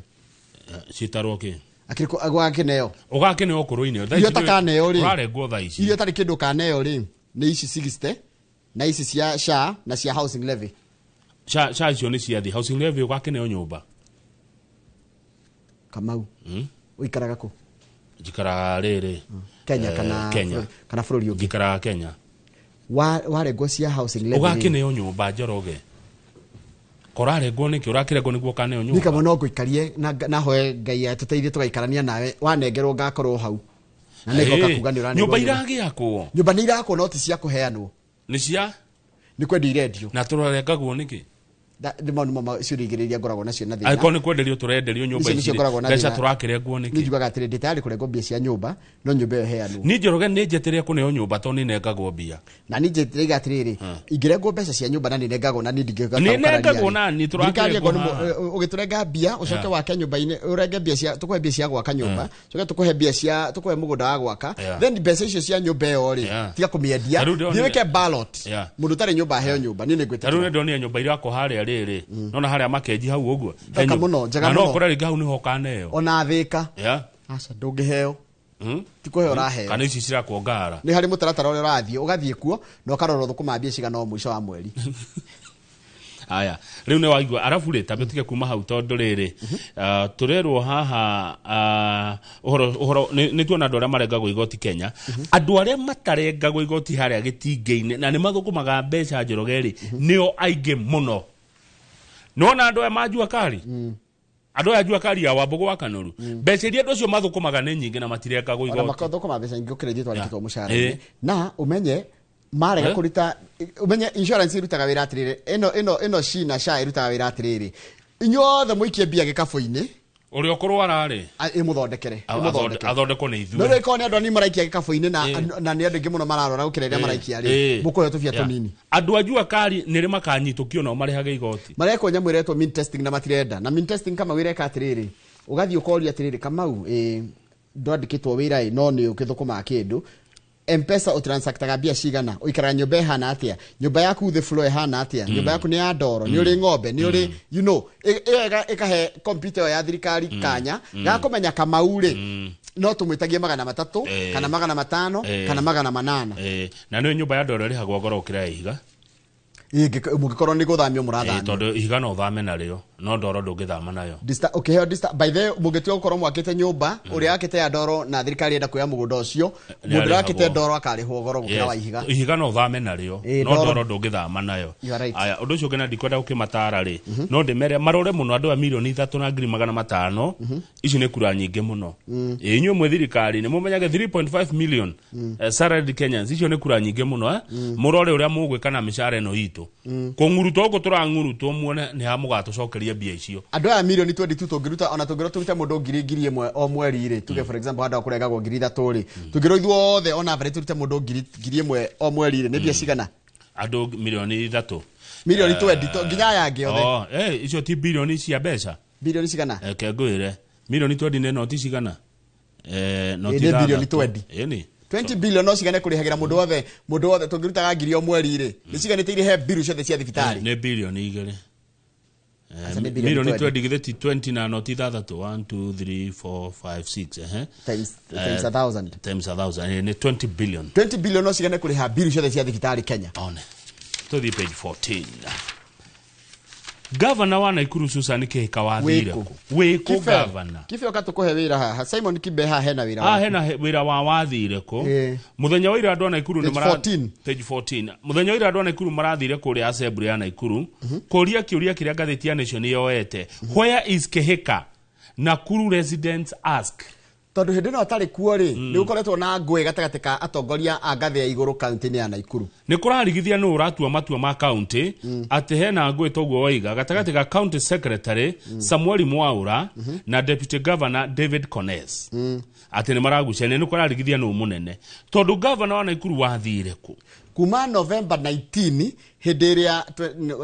Citarwo kĩ? Akĩrĩ ũgakĩneo. Ũgakĩneo ũkũrũ-inĩ. Thaa Iria ici ndũrĩ- ũtakaneo rĩ. Ũrarengwo thaa ici. Iria ũtarĩ kĩndũ ũkaneo rĩ, nĩ ici 60 na ici cia SHA na cia housing levy. SHA icio nĩ ciathi. Housing levy ũgakĩneo nyũmba. Kamau. Ũikaraga kũ? Njikaraga rĩrĩ. Kenya kana Kenya. kana bũrũri ũngĩ? Njikaraga Kenya. Warengwo cia housing levy rĩ. Ũgakĩneo nyũmba Njoroge. Korarengwo nĩkĩ? Ũrakĩrengwo nĩguo ũkaneo nyũmba? Niĩ kamwe no ngũikarie na hoe Ngai atũteithie tũgaikarania nawe. Wanengerwo ngakorwo hau. Na nĩ ngoka kuga nĩ ũranengwo Nyũmba nyũmba. iragĩakwo. Nyũmba nĩ irakwo no ti cia kũheanwo. Nĩ cia? Nĩ kwendio irendio. Na tũrarengagwo nĩkĩ? Nĩ maũndũ ma ciũria igĩrĩ iria ngoragwo nacio na thĩna. Angĩkorwo nĩ kwenderio tũrenderio nyũmba Icio nĩcio ici rĩ, ngoragwo na mbeca thĩna. tũrakĩrengwo nĩkĩ? Niĩ njugaga atĩrĩ, ndĩ tayari kũrengwo mbia cia nyũmba, no nyũmba ĩyo ĩheanwo. Niĩ Njoroge nĩ njeterere kũneo nyũmba tondũ nĩ nengagwo mbia. Na niĩ ndĩraiga atĩrĩrĩ, ingĩrengwo mbeca cia nyũmba na nĩ nengagwo na niĩ ndingĩhota Nĩ gũkararia nengagwo rĩ. na niĩ Thirikari tũrakĩrengwo ĩngĩkorwo nĩ haha. ũgĩtũrenga mbia, ũcoke wake nyũmba-inĩ, ũrenge mbia cia, tũkũhe mbia cia gwaka nyũmba, ũcoke tũkũhe mbia cia, tũkũhe mũgũnda wa gwaka. Then mbeca icio cia nyũmba ĩyo rĩ, tiga kũmĩendia. Ta rĩu ndĩronire Thiĩ wĩke ballot. Mũndũ ũtarĩ nyũmba aheo nyũmba, niĩ nĩ ngwĩtĩkĩra. Ta rĩu nĩ ndonire nyũmba irakwo harĩa rĩrĩ. Nona harĩa makenji hau ũguo. Thaka mũno, njega Na no mũno. ũkore rĩngĩ hau nĩho ũkaneo. Ona Thĩka. Aca, ndũngĩheo. Ti kũheo ũraheo. Kana ici cirakwo ngara. Nĩ harĩ mũtaratara ũrĩa ũrathiĩ, ũgathiĩ kuo na ũkarora ũthũkũma mbia cigana o mũico wa mweri. Aya, rĩu nĩ waigua arabu rĩ, tambe tige kuma hau tondũ rĩrĩ, tũrerwo haha, ũhoro, ũhoro, nĩ tuona andũ arĩa marengagwo igoti Kenya. Andũ arĩa matarengagwo igoti harĩa gĩtingĩ-inĩ na nĩ mathũkũmaga mbeca Njoroge rĩ, nĩo aingĩ mũno. Nĩwona andũ aya ma Jua Kali? Andũ aya Jua Kali ya Wambugu wa Kanoru, mbeca iria andũ acio mathũkũmaga nĩ nyingĩ na matirengagwo Ona igoti. makathũkũma mbeca nyingĩ gũkĩra ithuĩ twandĩkĩtwo mũcara-inĩ. Na ũmenye marega kũruta, ũmenye insurance ĩrutaga wĩra atĩrĩrĩ, ĩno SHI na SHA ĩrutaga wĩra atĩrĩrĩ, inyuothe mũikie mbia gĩkabũ-inĩ. Ũrĩa ũkũrwara rĩ, ĩmũthondekere, ĩmũthondekere. Athondekwo nĩ No ithuĩ. rĩu ĩkorwo nĩ andũ anini maraikia gĩkabũ-inĩ na nĩ andũ aingĩ mũno mararwara gũkĩra arĩa maraikia rĩ, mũkũheo tũbia tũnini. Andũ a Jua Kali nĩ rĩ makanyitũkio nao marĩhage igoti? Marekwo nyamũ ĩretwo mean testing na matirenda. Na mean testing kama wĩreka atĩrĩrĩ, ũgathiĩ ũkoria atĩrĩrĩ, Kamau, ĩ ndwandĩkĩtwo wĩra ĩ, no nĩ ũkĩthũkũmaga kĩndũ, Mpesa ũtransactaga mbia cigana, ũikaraga nyũmba ĩhana atĩa, nyũmba yaku thĩ floor ĩhana atĩa, nyũmba yaku nĩ ya ndoro, nĩ ũrĩ ng'ombe, nĩ ũrĩ ĩyo ĩkahe kompyuta ĩyo ya thirikari kanya ga kũmenya Kamau rĩ, no tũmwĩtagie 300 kana 500 kana 800. Na nĩ nyũmba ya ndoro ĩrĩhagwo goro gũkĩra ya ihiga. Mũngĩkorwo nĩ gũthamio mũrathamio. Tondũ ihiga no ũthame narĩo, no ndoro ndũngĩthama nayo. Ũkĩheo by the way, mũngĩtua gũkorwo mwakĩte nyũmba, ũrĩa wakĩte ya ndoro na thirikari enda kuoya mũgũnda ũcio, Nĩ mũndũ ũrĩa wakĩte arĩhagwo. ndoro akarĩhwo goro gũkĩra wa ihiga. Ihiga no ũthame narĩo, no ndoro. Ndoro ndũngĩthama nayo. You are right. Aya, ũndũ ũcio ũngĩ na ndikwenda gũkĩmatara rĩ, no ndĩmere marore mũno andũ a 3,500,000. Ici nĩ kura nyingĩ mũno. Ĩ inyuĩ mwĩ thirikari nĩ mũmenyage 3.5 million salaried Kenyans, icio nĩ kura nyingĩ mũno, eh? Mũrore ũrĩa mũgwĩka na mĩcara ĩno itũ, kũng'urutwo gũkũ tũrang'urutwo, muone nĩ ha mũgatũcokeria mbia icio. Andũ aya mirioni 22, tũngĩruta ona tũngĩrwo tũrute mũndũ 1,000 o mweri rĩ, tuge for example handũ ha kũrengagwo 3,000 rĩ, tũngĩrwo ithuothe on average tũrute mũndũ 1,000 o mweri rĩ, nĩ mbia cigana? Andũ 3 million. Mirioni 20 nginya aya angĩ othe. Oh, icio ti bilioni cia mbeca? Bilioni cigana? Reke ngwĩre, mirioni 20 nĩ noti cigana? Noti Nĩ bilioni ithathatũ. 20. Ĩni. 20 billion no cigane kũrĩhagĩra mũndũ wothe, mũndũ wothe tũngĩrutaga 1,000 o mweri rĩ, nĩ ciganĩte irĩhe mbiru ciothe cia thibitarĩ. Nĩ bilioni 2. Aca, nĩ bilioni Milioni 20. 20 githĩ ti 20 na noti ithathatũ? 1 2 3 4 5 6, ehe. Times 1,000. Times 1,000, nĩ 20 billion. 20 billion no cigane kũrĩha mbiru ciothe cia thibitarĩ Kenya. One tũthiĩ page 14. Gavana wa Naikuru Susan Kihika wathire Wĩkũ? kũ? Wĩkũ? Kibe. Gavana. Kibe, ũka tũkũhe wĩra haha. Simon Kibe haha hena wĩra Ah, waku. hena wĩra wa wathire kũ? Mũthenya wa ira andũ a Naikuru nĩ Page 14. Page 14. Mũthenya wa ira andũ a Naikuru marathire kũrĩa assembly ya Naikuru kũria kĩũria kĩrĩa ngathĩti ya Nation yoete: "Where is Kihika? Nakuru residents ask." Tondũ hĩndĩ ĩno atarĩ kuo rĩ, nĩ gũkoretwo na ngũĩ gatagatĩ ka atongoria a ngathĩ ya igũrũ kaunti-inĩ ya Naikuru. Nĩ kũrarigithia nũ ũratua matua ma kaunti, atĩ hena ngũĩ toguo waiga gatagatĩ ga county secretary Samuel Mwaura na deputy governor David Kones, atĩ nĩ maragucania, nĩ kũrarigithia nũ mũnene, tondũ governor wa Naikuru wathire kũ? Kuma November 19, hĩndĩ ĩrĩa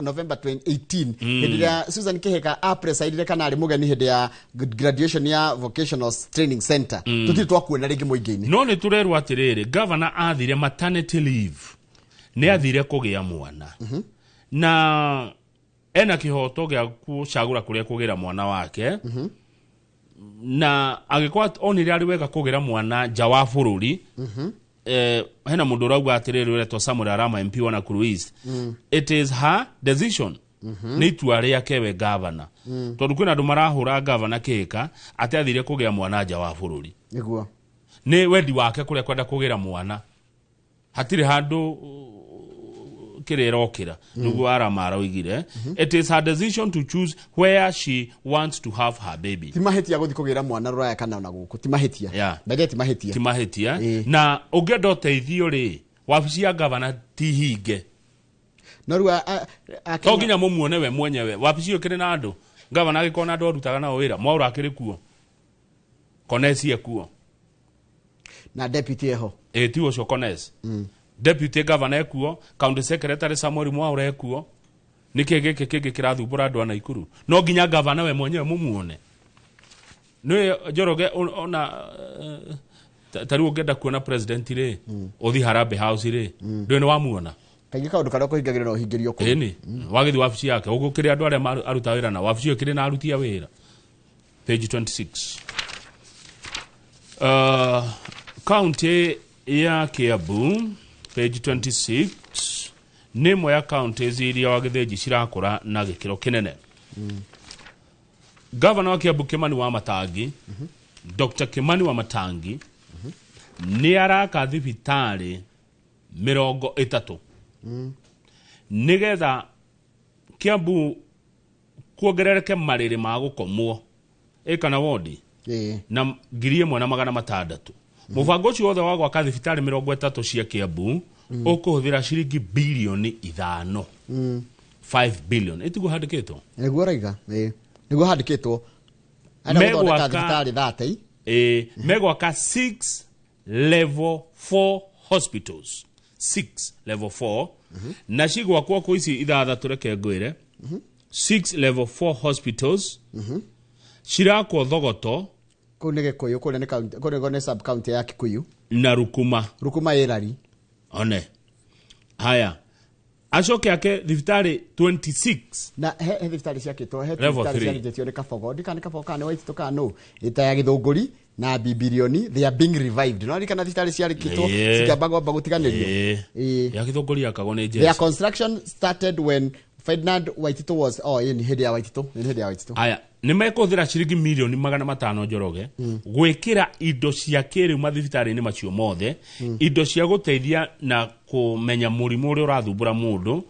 November 18, hĩndĩ ĩrĩa Susan Kihika apresidire kana arĩ mũgeni hĩndĩ ya graduation ya vocational training center, tũtirĩ twakuona rĩngĩ mũingĩ-inĩ. No nĩ tũrerwo atĩrĩrĩ, governor athire maternity leave, nĩ athire kũgĩa mwana, na ena kĩhoto gĩa gũcagũra kũrĩa kũgĩra mwana wake, na angĩkorwo onire arĩ wega kũgĩra mwana nja wa bũrũri, hena mũndũ ũrauga atĩrĩrĩ, ũretwo Samuel Arama, MP wa Nakuru East, it is her decision, nĩ itua rĩake we gavana, tondũ kwĩna andũ marahũra gavana Kĩhĩka atĩ athire kũgĩa mwana nja wa bũrũri. Nĩ wendi wake kũrĩa kwenda kũgĩra mwana, hatirĩ handũ kĩrĩa ĩrokĩra nĩguo Arama aroigire, it is her decision to choose where she wants to have her baby. Ti mahĩtia gũthiĩ kũgĩra mwana rũraya kana ona gũkũ, ti mahĩtia. Ndaige ti mahĩtia. Ti mahĩtia, na ũngĩenda ũteithio rĩ, wabici ya gavana ti hinge. No rĩu To nginya mũmuone we mwenyewe, wabici ĩyo ĩkĩrĩ na andũ, gavana agĩkorwo na andũ arutaga nao wĩra, Mwaũra akĩrĩ kuo, Kones ekuo. Na deputy eho. Ĩ ti ũcio Kones, deputy governor ekuo, county secretary Samuel Mwaura ekuo. Nĩkĩ gĩkĩ kĩngĩ kĩrathumbũra andũ a Naikuru? No nginya gavana we mwenyewe mũmuone? Nĩ Njoroge, ona ta rĩu ũngĩenda kuona president rĩ, ũthiĩ Harambee House rĩ, ndũĩ nĩ wamuona. Kaingĩ kaũndũ karĩa ũkũhingagĩrio no ũhingĩrio kũu. Ĩni wagĩthiĩ wabici yake ũgũkĩrĩ andũ arĩa aruta wĩra na wabici ĩyo ĩkĩrĩ na aruti a wĩra. Page 26, kaunti ya Kiambu, page 26, nĩ ĩmwe ya counties iria wa Gĩthĩnji cirakũra na gĩkĩro kĩnene. Gavana wa Kiambu Kimani wa Matangi, Dr Kimani wa Matangi, nĩ araka thibitarĩ 30 nĩgetha Kiambu kuongerereke marĩrĩ ma gũkomwo. Ĩ kana wondi Ĩĩ. Na 1,600. Mũbango ũcio wothe wa gwaka thibitarĩ 30 cia Kiambu ũkũhũthĩra ciringi bilioni 5, 5 billion, ĩtiguo handĩkĩtwo? Nĩguo raiga. Ĩĩ, nĩguo handĩkĩtwo. Arenda gũthondeka Megwaka- thibitarĩ 30. Ĩ, megwaka 6 level 4 hospitals, 6 level 4, na cigwakwo kũ ici ithathatũ. Reke ngwĩre, 6 level 4 hospitals cirakwo Thogoto. Kũu nĩ Gĩkũyũ, kũrĩa nĩ county, kũrĩa nĩ sub county ya Kikuyu. Na Rukuma. Rukuma ĩrari. One haya, acoke ake thibitarĩ 26. Na he thibitarĩ ciakĩtwo, he Level thibitarĩ 3. ciarĩtĩtio nĩ Kabogo, ndikana nĩ Kabogo kana nĩ Waititũ kana nũ, ĩta ya Gĩthũngũri na Bibilioni. They are being revived. No ririkana thibitarĩ ciarĩkĩtwo cikĩamba kwamba gũtiganĩrio. Ĩĩ. Ya Gĩthũngũri yakagwo nĩ Their jeshi. construction started when Ferdinand Waititũ was, oh, ĩĩ nĩ hĩndĩ ya Waititũ, nĩ hĩndĩ ya Waititũ. Aya nĩ mekũhũthĩra ciringi milioni 500, Njoroge, gwĩkĩra indo cia kĩrĩu mathibitarĩ-inĩ macio mothe, indo cia gũteithia na kũmenya mũrimũ ũrĩa ũrathumbũra mũndũ,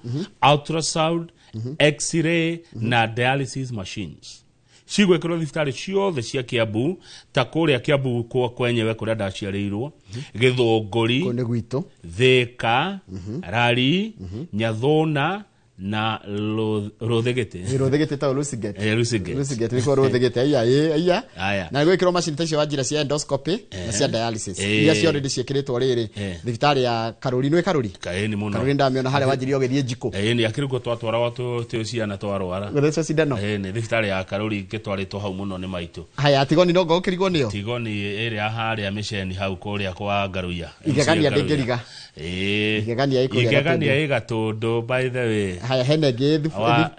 ultrasound, x-ray na dialysis machines cigwĩkĩrwo thibitarĩ ciothe cia Kiambu, ta kũrĩa Kiambu kwa kwenyewe kũrĩa ndaciarĩirwo, Gĩthũngũri. Kũu nĩ gwitũ. Thĩka, Rari, Nyathũna na Rũthĩgĩtĩ. Nĩ Rũthĩgĩtĩ ta Lusiget. Eh, Lusiget. Lusiget nĩkuo Rũthĩgĩtĩ. Aiya, ĩĩ, aiya. Aya. Na gwĩkĩrwo macini ta icio wa njĩra cia endoscopy na cia dialysis, iria ciothe ciĩkĩrĩtwo rĩrĩ thibitarĩ ya Karũri. Nĩ Karũri? Kaĩni mũno. Karũri ndamĩona harĩa wanjirie ũgĩthiĩ njikũ. Ĩĩ, nĩ akĩrĩ kuo twatwaragwo twĩ ciana twarwara. Gũthecwo cindano. Ĩĩ, nĩ thibitarĩ ya Karũri ngĩtwarĩtwo hau mũno nĩ maitũ. Haya, Tigoni no ngũkĩrigwo nĩyo. Tigoni ĩrĩa harĩa mĩceni hau kũrĩa kwa Ngaruiya. Igegania. MC Ngaruiya. Ndĩngĩriga. Ĩĩ. Igegania ĩ kũrĩa Igegania Gatũndũ. ĩ Gatũndũ, by the way. Haya, hena ĩngĩ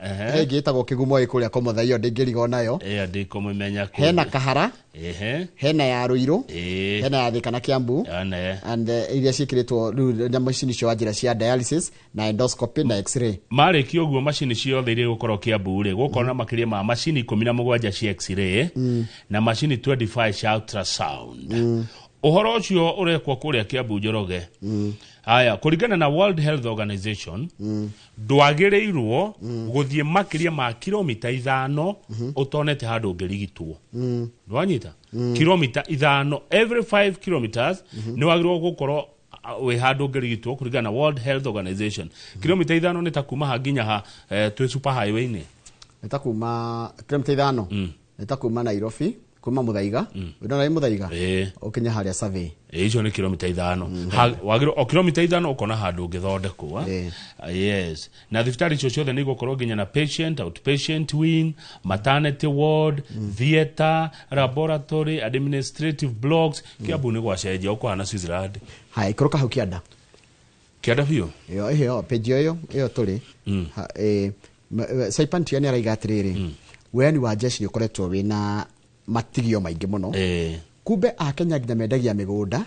Ehe. he ĩngĩ ĩtagwo Kĩgumo ĩ kũrĩa Komotha, iyo ndĩngĩriga onayo. Ĩyo ndikũmĩmenya kũndũ. Hena Kahara. Hena ya Rũirũ. Hena ya Thĩka na Kiambu. One. And iria ciĩkĩrĩtwo rĩu na macini icio wa njĩra cia dialysis na endoscopy na x-ray. Marĩkia ũguo, macini ciothe iria igũkorwo Kiambu rĩ, gũkorwo na makĩria ma macini 17 cia x-ray na macini 25 cia ultrasound. Ũhoro ũcio ũrekwo kũrĩa Kiambu, Njoroge. Haya, kũringana na World Health Organization, ndwagĩrĩirwo gũthiĩ makĩria ma kilomita 5 ũtonete handũ ũngĩrigitwo. Ndwanyita? Kilomita 5, every 5 kilometers nĩ wagĩrĩirwo gũkorwo wĩ handũ ũngĩrigitwo, kũringana na World Health Organization. Kilomita 5 nĩ ta kuma ha nginya ha, twĩ super highway-inĩ? Nĩ ta kuma kilomita 5, nĩ ta kuma Nairobi, kuma Muthaiga, ndona ĩ Muthaiga ũkinye harĩa Survey. Ĩ, icio nĩ kilomita 5. Wagĩrĩirwo o kilomita 5 ũkona handũ ũngĩthondekwo. Yes, na thibitarĩ icio ciothe nĩ igũkorwo nginya na patient, outpatient wing, maternity ward, theatre, laboratory, administrative blocks. Kiambu nĩ gwacenjia, ũkũhana Switzerland. Haya, ikũrũka hau kĩanda. Kĩanda biũ. Ĩyo ĩyo page ĩyo ĩyo tũrĩ. Saipantia nĩ araiga atĩrĩrĩ, weani wa jeshi nĩ ũkoretwo wĩna matigio maingĩ mũno. Kumbe akenya nginya mendagia mĩgũnda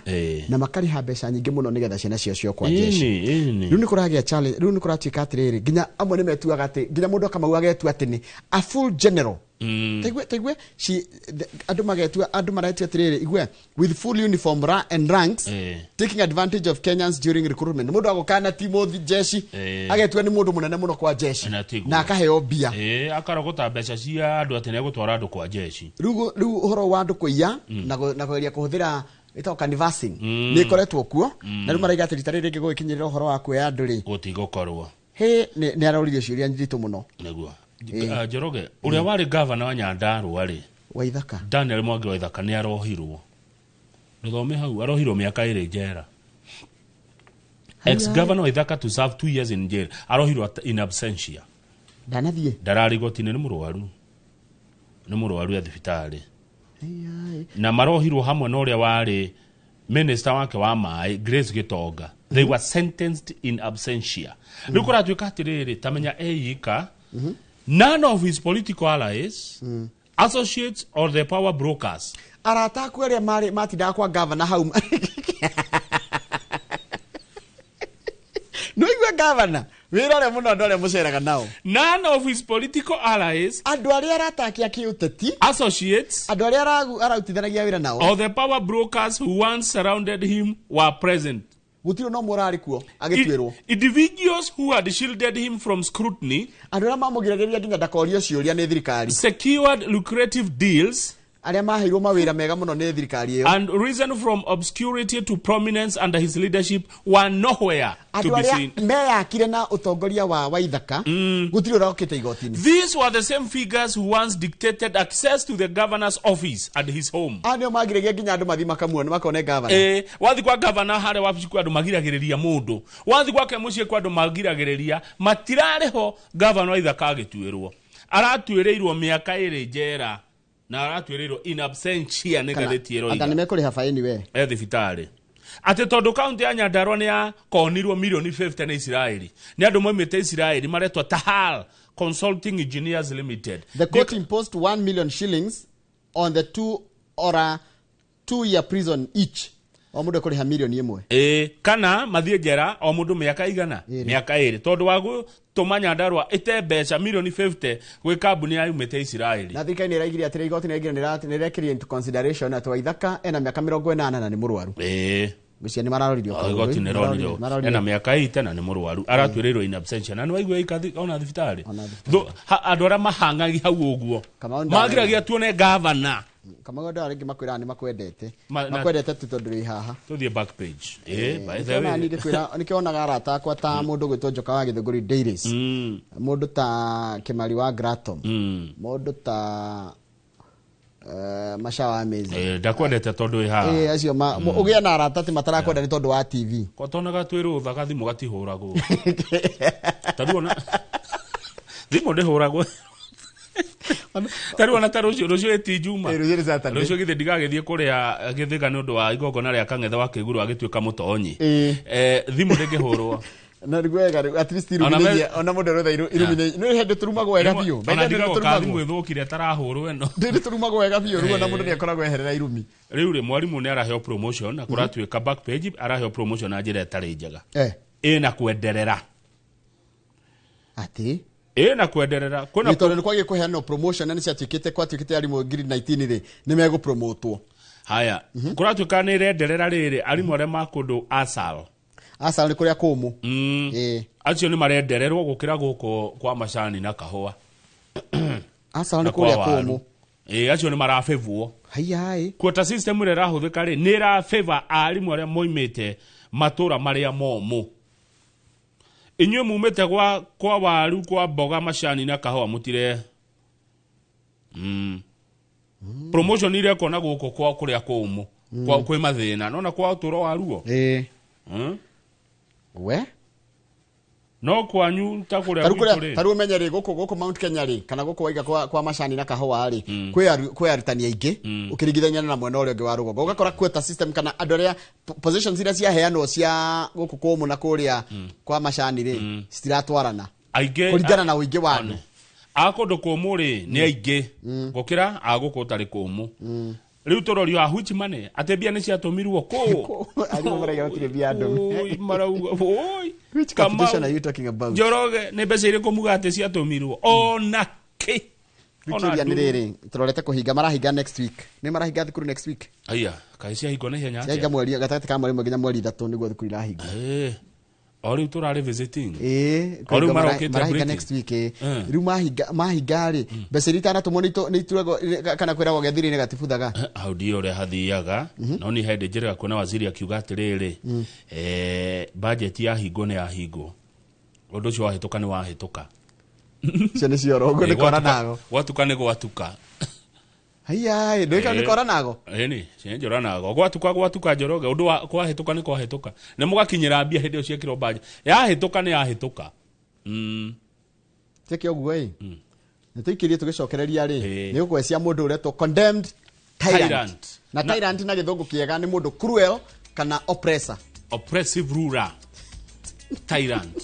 na makarĩha mbeca nyingĩ mũno nĩgetha ciana ciao ciokwa jeshi. Ĩni, ĩni. Rĩu nĩ kũragĩa challenge, rĩu nĩ kũratuĩka atĩrĩrĩ, nginya amwe nĩ metuaga atĩ nginya mũndũ akamauga agetua atĩ nĩ a full general. Taigue andũ magetua, andũ maretua atĩrĩrĩ, igue, with full uniform and ranks, taking advantage of Kenyans during recruitment. Mũndũ agũkana ti mũthi jeshi, agetua nĩ mũndũ mũnene mũno kwa jeshi Na tiguo. na akaheo mbia. Ĩ, akarogota mbeca cia andũ atĩ nĩegũtwara andũ kwa jeshi. Rĩu ũhoro wa andũ kũiya na kũgeria kũhũthĩra ĩtagwo canvassing nĩ ĩkoretwo kuo, na rĩu maraiga atĩ rita rĩrĩ rĩngĩ gũgĩkinyĩrĩra ũhoro wa kuoya andũ rĩ, gũtigũkorwo. Hĩ, nĩ aroririe ciũria nditũ mũno. Nĩguo. Njoroge, ũrĩa warĩ gavana wa Nyandarũa rĩ, Waithaka. Daniel Mwangi Waithaka, nĩ arohirwo. Ndũthome hau, arohirwo mĩaka 2 njera. Ex governor Waithaka to serve 2 years in jail. Arohirwo in absentia. Ndanathiĩ. Ndararĩ igoti-inĩ, nĩ mũrwaru, nĩ mũrwaru e thibitarĩ. Na marohirwo hamwe na ũrĩa warĩ minister wake wa maĩ, Grace Gitonga. They were sentenced in absentia. Rĩu kũratuĩka atĩrĩrĩ, tamenya eika none of his political allies, associates or the power brokers. Arata aku arĩa marĩ matindaga kwa gavana hau, nĩ igue gavana wĩra ũrĩa mũno, andũ arĩa mũceraga nao. None of his political allies, andũ arĩa aratake a kĩũteti, associates, andũ arĩa ararutithanagia wĩra nao, or the power brokers who once surrounded him were present. Gũtirĩ no mũrarĩ kuo agĩtuĩrwo. Individuals who had shielded him from scrutiny, andũ arĩa mamũgiragĩrĩria nginya ndakorio ciũria nĩ thirikari, secured lucrative deals, arĩa maheirwo mawĩra mega mũno nĩ thirikari ĩyo, and risen from obscurity to prominence under his leadership were nowhere to andũ be arĩa seen. meyakire na ũtongoria wa Waithaka gũtirĩ ũrokĩte igoti-inĩ. These were the same figures who once dictated access to the governor's office and his home. Aya nĩo magiragia nginya andũ mathiĩ makamuone makone gavana. Wathi kwa gavana harĩa wabici kwa andũ magiragĩrĩria mũndũ, wathi gwake mũciĩ kwa andũ magiragĩrĩria, matirarĩ ho. Gavana Waithaka agĩtuĩrwo, aratuĩrĩirwo mĩaka 2 njera na aratuĩrĩirwo in absentia nĩ ngathĩti anga ĩroiga. nĩ mekũrĩha baĩni we. E thibitarĩ atĩ tondũ kaunti ya Nyandarua nĩ yakonirwo mirioni 50 nĩ Isiraeli, nĩ andũ moimĩte Isiraeli maretwo Tahal Consulting Engineers Limited. The court imposed 1 million shillings on the two or a 2-year prison each. O mũndũ ekũrĩha mirioni 1. Kana mathiĩ njera o mũndũ mĩaka igana, mĩaka 2, tondũ wa gũtũma Nyandarua ĩte mbeca mirioni 50 gwĩ kambuni yaumĩte Isiraeli. Na thirikari nĩ ĩraigire atĩrĩ, igoti nĩ ĩraigire nĩ ĩrekĩrire into consideration atĩ Waithaka ena mĩaka 80 na nĩ mũrwaru. Ngwĩciria nĩ mararoririo kaũndũ. Igoti nĩ ronire ena mĩaka 8 na nĩ mũrwaru, aratuĩrĩirwo in absentia na nĩ waigua ona thibitarĩ. Andũ arĩa mahang'agi hau ũguo magiragia tuone gavana. Kamau andũ arĩa rĩngĩ makwĩraga nĩ makwendete, makwendete tu tondũ wĩ haha. Tũthiĩ back page. By the way. Nĩkĩo onaga arata akwa ta mũndũ gwĩtwo Njoka wa Gĩthũngũri Dairies, mũndũ ta Kĩmari wa Gratom, mũndũ ta Macha wa Mezi. Ndakwendete tondũ wĩ haha. Acio ũgĩe na arata atĩ matarakwenda nĩ tondũ wa TV. Kwa tonaga twĩ rũtha gathimũ gatihũragwo. Tarĩu ona thimũ ndĩhũragwo. Tarĩu ona ta rũciũ, rũciũ ĩti Juma. Rũciũ nĩ Saturday. Rũciũ githĩ ndigagĩthiĩ kũrĩa Gĩthĩga nĩ ũndũ wa igongona rĩa Kang'ethe wa Kĩguru agĩtuĩka mũtonyi. Thimũ ndĩngĩhũrwo. Na nĩguo wega rĩu, at least irumi, ona mũndũ arotha irumi nĩ hĩndĩ tũrumagwo wega biũ. Ona ndigagwo ka thimũ ĩthũkire tarahũrwo ĩno. Ndĩ tũrumagwo wega biũ rĩu ona mũndũ nĩ akoragwo eherera irumi. Rĩu rĩ, mwarimũ nĩ araheo promotion na kũratuĩka back page araheo promotion na njĩra ĩtarĩ njega. Ĩna kwenderera. Atĩ? Ĩna kwenderera. Nĩ tondũ nĩ kwagĩrĩire kũheanwo promotion na nĩ ciatuĩkĩte kwatuĩkĩte arimũ 19 rĩ nĩ megũpromotwo. Haya, kũratuĩka nĩ ĩrenderera rĩrĩ arimũ arĩa ma kũndũ ASAL. ASAL nĩ kũrĩa kũmũ. Acio nĩ marendererwo gũkĩra gũkũ kwa macani na kahũa. ASAL nĩ kũrĩa kũmũ. Acio nĩ marabĩvwo. Haiya. Quota system ĩrĩa ĩrahũthĩka rĩ nĩ ĩrabĩva arimũ arĩa moimĩte matũra marĩa momũ. Inyuĩ mumĩte kwa waru, kwa mboga, macani na kahũa mũtire. Promotion iria kona gũkũ kwa kũrĩa kũmũ. Kwa kwĩ mathĩna. Nona kwa ũtũro wa ruo. We? No kwanyu ta kũrĩa gwitũ rĩ. Tarĩu ũmenye rĩ, gũkũ Mount Kenya rĩ, kana gũkũ waiga kwa macani na kahũa rĩ, kwĩ arutani aingĩ ũkĩringithania na mwena ũrĩa ũngĩ wa rũgongo. Ũgakora quota system kana andũ arĩa positions iria ciaheanwo cia gũkũ kũmũ na kũrĩa kwa macani rĩ, citiratwarana. Aingĩ kũringana na ũingĩ wa andũ. A kũndũ kũmũ rĩ nĩ aingĩ gũkĩra a gũkũ ũtarĩ kũmũ. Rĩu tũrorio a which money atĩ mbia nĩ ciatũmirwo kũ? Arimũ marauga gũtirĩ mbia ndũme. Marauga, oi. Which competition are you talking about? Njoroge nĩ mbeca irĩkũ muga atĩ ciatũmirwo? Ona kĩ? Ona nĩ rĩrĩ, tũrorete kũhinga, marahinga next week. Nĩ marahinga thukuru next week. Aya, kaĩ ciahingwo na ihenya atĩa? Ciahinga mweri gatagatĩ ka mweri 1 nginya mweri 3 nĩguo thukuru irahingwo. O rĩu tũrarĩ visiting. O rĩu marokĩte marahinga next week. Rĩu mahinga rĩ, mbeca iria itanatũmwo nĩ ituragwo kana kwĩragwo gĩthiri-inĩ gatibuthaga. Hau ndiũĩ ũrĩa hathiaga, no nĩ hĩndĩ njĩrĩga kuona waziri akiuga atĩrĩrĩ, budget yahingwo nĩ yahingwo. Ũndũ ũcio wahĩtũka nĩ wahĩtũka. Icio nĩ cioro, ũguo nĩ kora nago. Gwatuka nĩ gwatuka. Haiya, ndũĩ kora nago? Ĩni, njora nago. Gwatuka gwatuka Njoroge, ũndũ wa kwahĩtũka nĩ kwahĩtũka. Na mũgakinyĩra mbia hĩndĩ ĩyo ciekĩrwo budget. Yahĩtũka nĩ yahĩtũka. Teke ũguo ĩ. Nĩ tũikĩrie tũgĩcokereria rĩ, nĩ ũgwecia mũndũ ũretwo condemned tyrant. Na tyrant na gĩthũngũ kĩega nĩ mũndũ cruel kana oppressor. Oppressive ruler. Tyrant.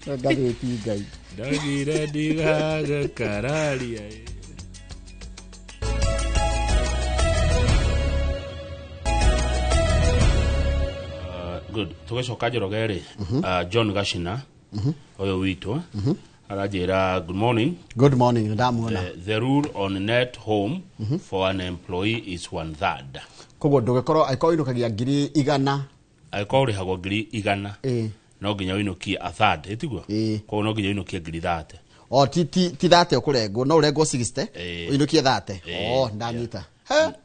Ngathĩti Ngai. Ndagire ndigagakararia. Good. Tũgĩcoka Njoroge rĩ, John Gachina, ũyũ witũ, aranjĩra good morning. Good morning, ndamuona. The rule on net home for an employee is 1/3. Koguo ndũgĩkorwo angĩkorwo ũinũkagia 100,000 Angĩkorwo ũrĩhagwo 100,000, no nginya ũinũkie a third, ĩtiguo? Koguo no nginya ũinũkie 30,000. O ti 30 ũkũrengwo, no ũrengwo 60, ũinũkie 30. O ndanyita.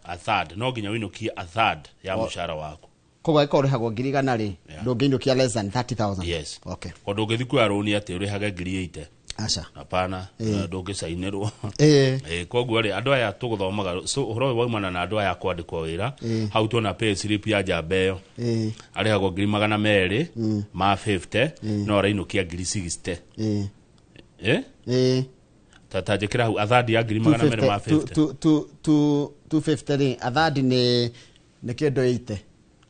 A third, no nginya ũinũkie a third ya mũcara waku. Koguo angĩkorwo ũrĩhagwo 100,000 rĩ, ndũngĩinũkia less than 30,000. Yes. Okay. Tondũ ũngĩthiĩ kuoya rũni atĩ ũrĩhage 80,000. Aca. Hapana, ndũngĩcainĩrwo. Koguo rĩ, andũ aya tũgũthomaga, so ũhoro ũyũ waumana na andũ aya kwandĩkwo wĩra. Hau tuona pay slip ya njamba ĩyo, arĩhagwo 250,000, no arainũkia 60,000. Eh? Ta njĩkĩra hau a third ya 250,000. 250 rĩ, a third nĩ kĩndũ 80.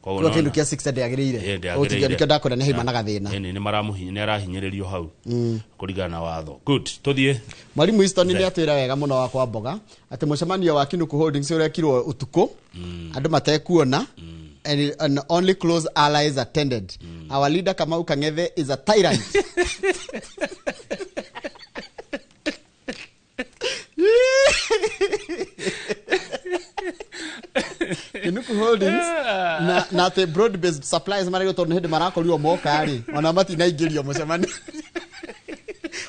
Koguo Kĩndũ kĩa 60 ndĩagĩrĩire. Ndĩagĩrĩire. Nĩkĩo ndakwĩra nĩ haima na gathĩna. Nĩ maramuhinya, nĩ arahinyĩrĩrio hau kũringana na watho. Good, tũthiĩ. Mwalimu Easton nĩ atwĩra wega mũno wa kwa mboga atĩ mũcemanio wa Kinuku Holdings ũrekirwo ũtukũ, andũ matekuona, and only close allies attended. Our leader Kamau Kang'ethe is a tyrant. Kinuku Holdings na atĩ broad based supplies maragĩrwo tondũ nĩ hĩndĩ marakorirwo moka rĩ, ona matinaingĩrio mũcemanio.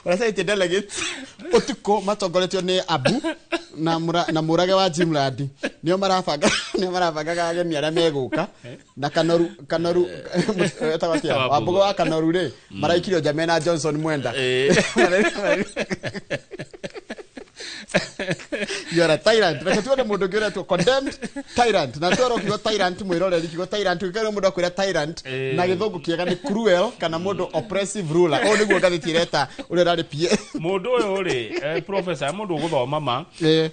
Ũracaĩtie delegates ũtukũ matongoretio nĩ Abu na Mũrage wa Jimlandi, nĩo marabangaga ageni arĩa megũka, na Kanoru etagwo atĩa, Wambũgũ wa Kanoru rĩ, maraikirio nja mena Johnson Mwenda. You are a tyrant. Reke tuone mũndũ ũngĩ ũretwo condemned tyrant. Na twero kiugo tyrant, mwĩroreri, kiugo tyrant, ũngĩkorwo mũndũ akwĩra tyrant na gĩthũngũ kĩega nĩ cruel kana mũndũ oppressive ruler. Ũũ nĩguo ngathĩti ĩreta ũrĩa ũrarĩ PA. Mũndũ ũyũ rĩ, professor, mũndũ ũgũthoma ma,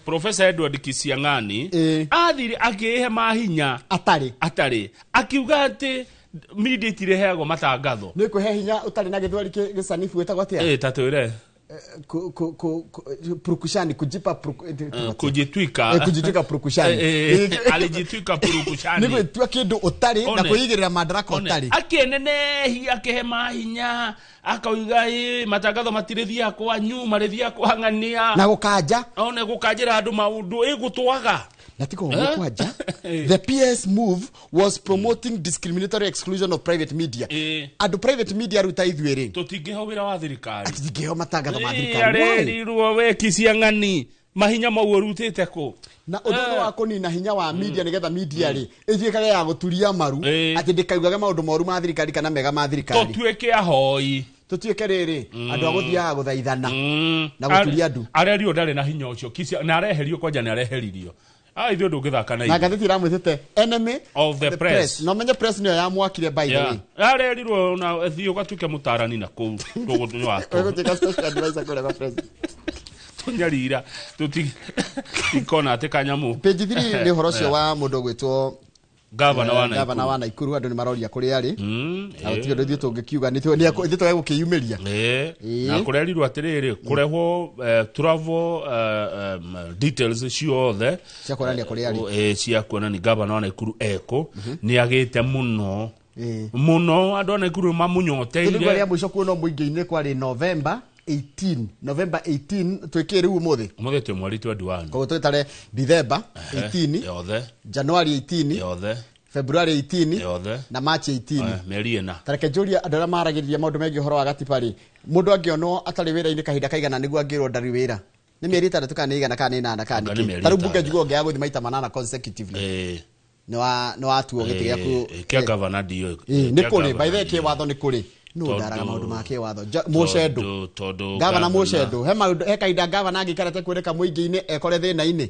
Professor Edward Kisiang'ani athire akĩĩhe mahinya atarĩ, akiuga atĩ media itireheagwo matangatho. Nĩ kwĩhe hinya ũtarĩ na gĩthweri gĩcanibu wĩtagwo atĩa? Ta twĩre. Purukushani, kujipa kujitwika. Kujitwika purukushani. Alijitwika purukushani. Nĩ gwĩtua kĩndũ ũtarĩ na kwĩigĩrĩra madaraka ũtarĩ. Akĩnenehi, akĩhe mahinya, akauga matangatho matirĩthiaga kwanyu, marĩthiaga kwa ng'ania. Na gũkanja. One gũkanjĩra andũ maũndũ ĩgũtwaga. Na ti kũhũrwo kwanja. The PS move was promoting discriminatory exclusion of private media. Andũ private media rĩu ta ithuĩ rĩ, tũtingĩheo wĩra wa thirikari. Tũtingĩheo matangatho ma thirikari. Arerirwo we Kisiang'ani, mahinya mau ũrutĩte kũ? Na ũndũ ũyũ wa kũnina hinya wa media nĩgetha media rĩ ĩtuĩkage ya gũturia maru, atĩ ndĩkaugage maũndũ moru ma thirikari kana mega ma thirikari. Tũtuĩke ahoi. Tũtuĩke rĩrĩ andũ a gũthiaga gũthaithana na gũturia andũ. Arerirwo ndarĩ na hinya ũcio, na areherio kwanja nĩ areheririo. Ithuĩ ndũngĩthaka na ithuĩ. Na ngathĩti ĩramwĩtĩte enemy of the press. No menye press nĩyo yamwakire by the way. Arerirwo na thiĩ ũgatuĩke mũtarani na kũu tũgũtunywa. Ũgũtuĩka special advisor kũrĩa kwa president. Tũnyarira tũtikona atĩ kanyamũ. Page 3 nĩ ũhoro ũcio wa mũndũ ũgwĩtwo Gavana wa Naikuru, andũ nĩ maroria kũrĩa arĩ. Na gũtirĩ ũndũ ithuĩ tũngĩkiuga, ithuĩ twage gũkĩyumĩria. Na kũrerirwo atĩrĩrĩ, kũrehwo travel details ciothe cia kuonania kũrĩa arĩ. Cia kuonania gavana wa Naikuru eko nĩ agĩte mũno mũno, andũ a Naikuru mamũnyoteire. Rĩu rĩa mũico kuonwo mũingĩ-inĩ kwarĩ November 18, November 18, twĩkĩre rĩu ũmũthĩ. Ũmũthĩ twĩ mweri 21. Koguo twĩtare December 18, yothe, January 18, yothe, February 18, yothe, na March 18. Mĩeri ĩna. Ta reke njũrie andũ arĩa maragĩrĩria maũndũ megiĩ ũhoro wa gatiba rĩ, mũndũ angĩonwo atarĩ wĩra-inĩ kahinda kaigana nĩguo angĩrwo ndarĩ wĩra? Nĩ mĩeri 6 kana nĩ 9 kana nĩ 8 kana nĩ kĩ? Ta rĩu mbunge njiguo ũngĩaga gũthiĩ maita 8 consecutively. Nĩ watuo gĩtĩ gĩaku. Kĩa gavana ndiũĩ. Nĩ kũrĩ, by the way, kĩwatho nĩ kũrĩ. No ndaraga maũndũ ma kĩwatho. Mũcendo. Gavana Mũcendo. He kahinda gavana angĩikara atekwoneka mũingĩ-inĩ ekore thĩna-inĩ.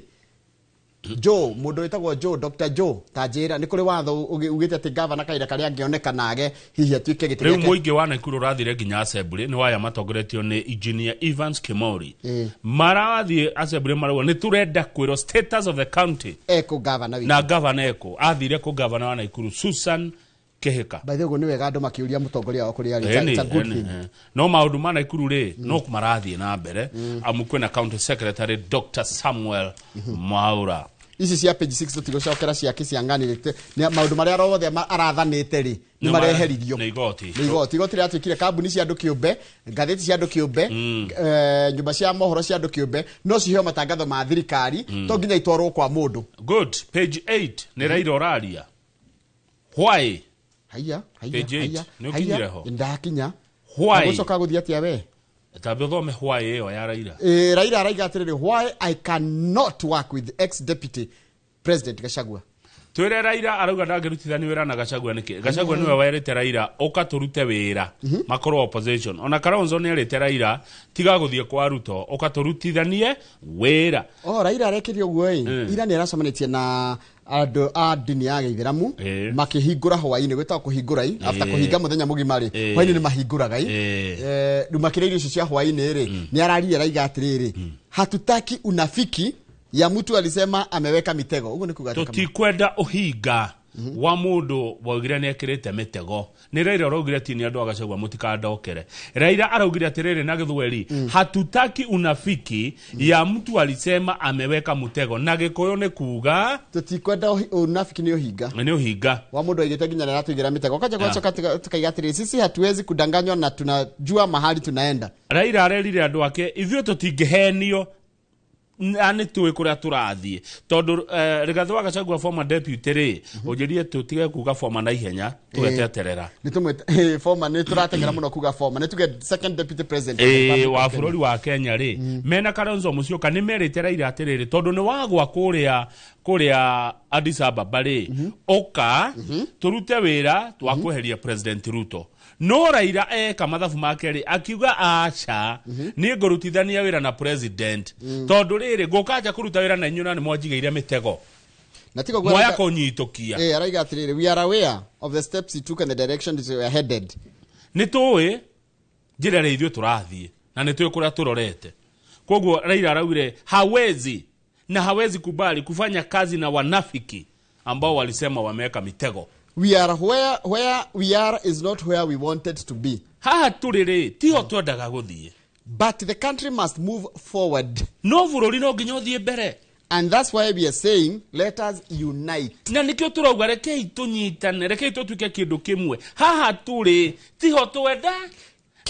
Joe, mũndũ wĩtagwo Joe, Dr. Joe, ta njĩra nĩ kũrĩ watho ugĩte atĩ gavana kahinda karĩa angĩoneka nage hihi atuĩke gĩtĩ gĩake. Rĩu mũingĩ wa Naikuru ũrathire nginya assembly, nĩ waya matongoretio nĩ Engineer Evans Kimori. Marathiĩ assembly marauga nĩ tũrenda kwĩrwo status of the county. Eko gavana witũ. Na gavana eko. Athire kũ gavana wa Naikuru Susan Kihika. By the way, nĩ wega andũ makĩũria mũtongoria wao kũrĩa arĩ. It's a good thing. No maũndũ ma Naikuru rĩ, no marathiĩ na mbere. Amu kwĩna county secretary Dr. Samuel Mwaura. Ici cia page 6 tũtigũcokera cia Kisiang'ani, maũndũ marĩa othe arathanĩte rĩ nĩ mareheririo nĩ igoti. Nĩ igoti. Igoti rĩratuĩkire kambuni cia andũ kĩũmbe, ngathĩti cia andũ kĩũmbe, nyũmba cia mohoro cia andũ kĩũmbe no ciheo matangatho ma thirikari, to nginya itwarwo kwa mũndũ. Good. Page 8 nĩ Raila ũraria. Why? Haiya, haiya, Page eight. haiya, Nĩ ũkinyire haiya. ho? Ndakinya. Why? Gũcoka gũthiĩ atĩa we? Tambe ũthome why ĩyo ya Raila. Raila araiga atĩrĩrĩ, why I cannot work with ex deputy president Gachagua. Twĩre Raila arauga ndangĩrutithania wĩra na Gachagua nĩkĩ? Gachagua nĩwe werĩte Raila ũka tũrute wĩra makorwo opposition. Ona Kalonzo nĩerĩte Raila tiga gũthiĩ kwa Ruto ũka tũrutithanie wĩra. Oh, Raila arekire ũguo ĩ. Ira nĩ aracemanĩtie na andũ a ndini ya gĩithĩramu makĩhingũra hwaĩ-inĩ, gwĩtagwo kũhingũra i after kũhinga mũthenya mũgima rĩ, hwaĩ-inĩ nĩ mahingũraga i. Rĩu makĩrĩa irio icio cia hwaĩ-inĩ rĩ, nĩ araririe araiga atĩrĩrĩ, hatutaki unafiki ya mtu alisema ameweka mitego. Ũguo nĩ kuga atĩa, Kamau? Tũtikwenda ũhinga wa mũndũ waugire nĩ ekĩrĩte mĩtego. Nĩ Raila ũraugire ti nĩ andũ a Gachagua mũtikandokere. Raila araugire atĩrĩrĩ na gĩthweri, hatutaki unafiki ya mtu alisema ameweka mtego. Na gĩkũyũ nĩ kuga tũtikwenda unafiki nĩ ũhinga. Nĩ ũhinga wa mũndũ aigĩte nginya nĩ aratũigĩra mĩtego. Kaja gwacoka tukaiga atĩrĩrĩ, sisi hatuwezi kudanganywa na tunajua mahali tunaenda. Raila arerire andũ ake ithuĩ tũtingĩhenio na nĩ tũĩ kũrĩa tũrathiĩ, tondũ Rigathĩ wa Gachagua former deputy rĩ, ũnjĩrie tũtige kuga former na ihenya, tũgeteterera. Nĩ tũmwĩte former, nĩ tũrateng'era mũno kuga former, nĩ tuge second deputy president of the Republic wa of Kenya. bũrũri wa Kenya rĩ, mena Kalonzo Musyoka nĩ merĩte Raila atĩrĩrĩ, tondũ nĩ wagwa kũrĩa Addis Ababa rĩ, ũka tũrute wĩra wa kweheria President Ruto. No Raila eka mathabu make rĩ, akiuga aca, niĩ ngũrutithania wĩra na president, tondũ rĩrĩ ngũka nja kũruta wĩra na inyuĩ na nĩ mwanjigĩire mĩtego Na tiga ũguo mwaya araiga kũnyitũkia. Araiga atĩrĩrĩ, we are aware of the steps he took and the direction we are headed. Nĩ tũĩ njĩra ĩrĩa ithuĩ tũrathiĩ na nĩ tũĩ kũrĩa tũrorete. Koguo Raila araugire hawezi na hawezi kubali kufanya kazi na wanafiki ambao walisema wameweka mitego. We are where we are is not where we wanted to be. Haha tũrĩ rĩ, tiho twendaga gũthiĩ. But the country must move forward. No bũrũri no nginya ũthiĩ mbere. And that's why we are saying let us unite. Na nĩkĩo tũrauga rekei tũnyitane, rekei tũtuĩke kĩndũ kĩmwe. Haha tũrĩ tiho twenda.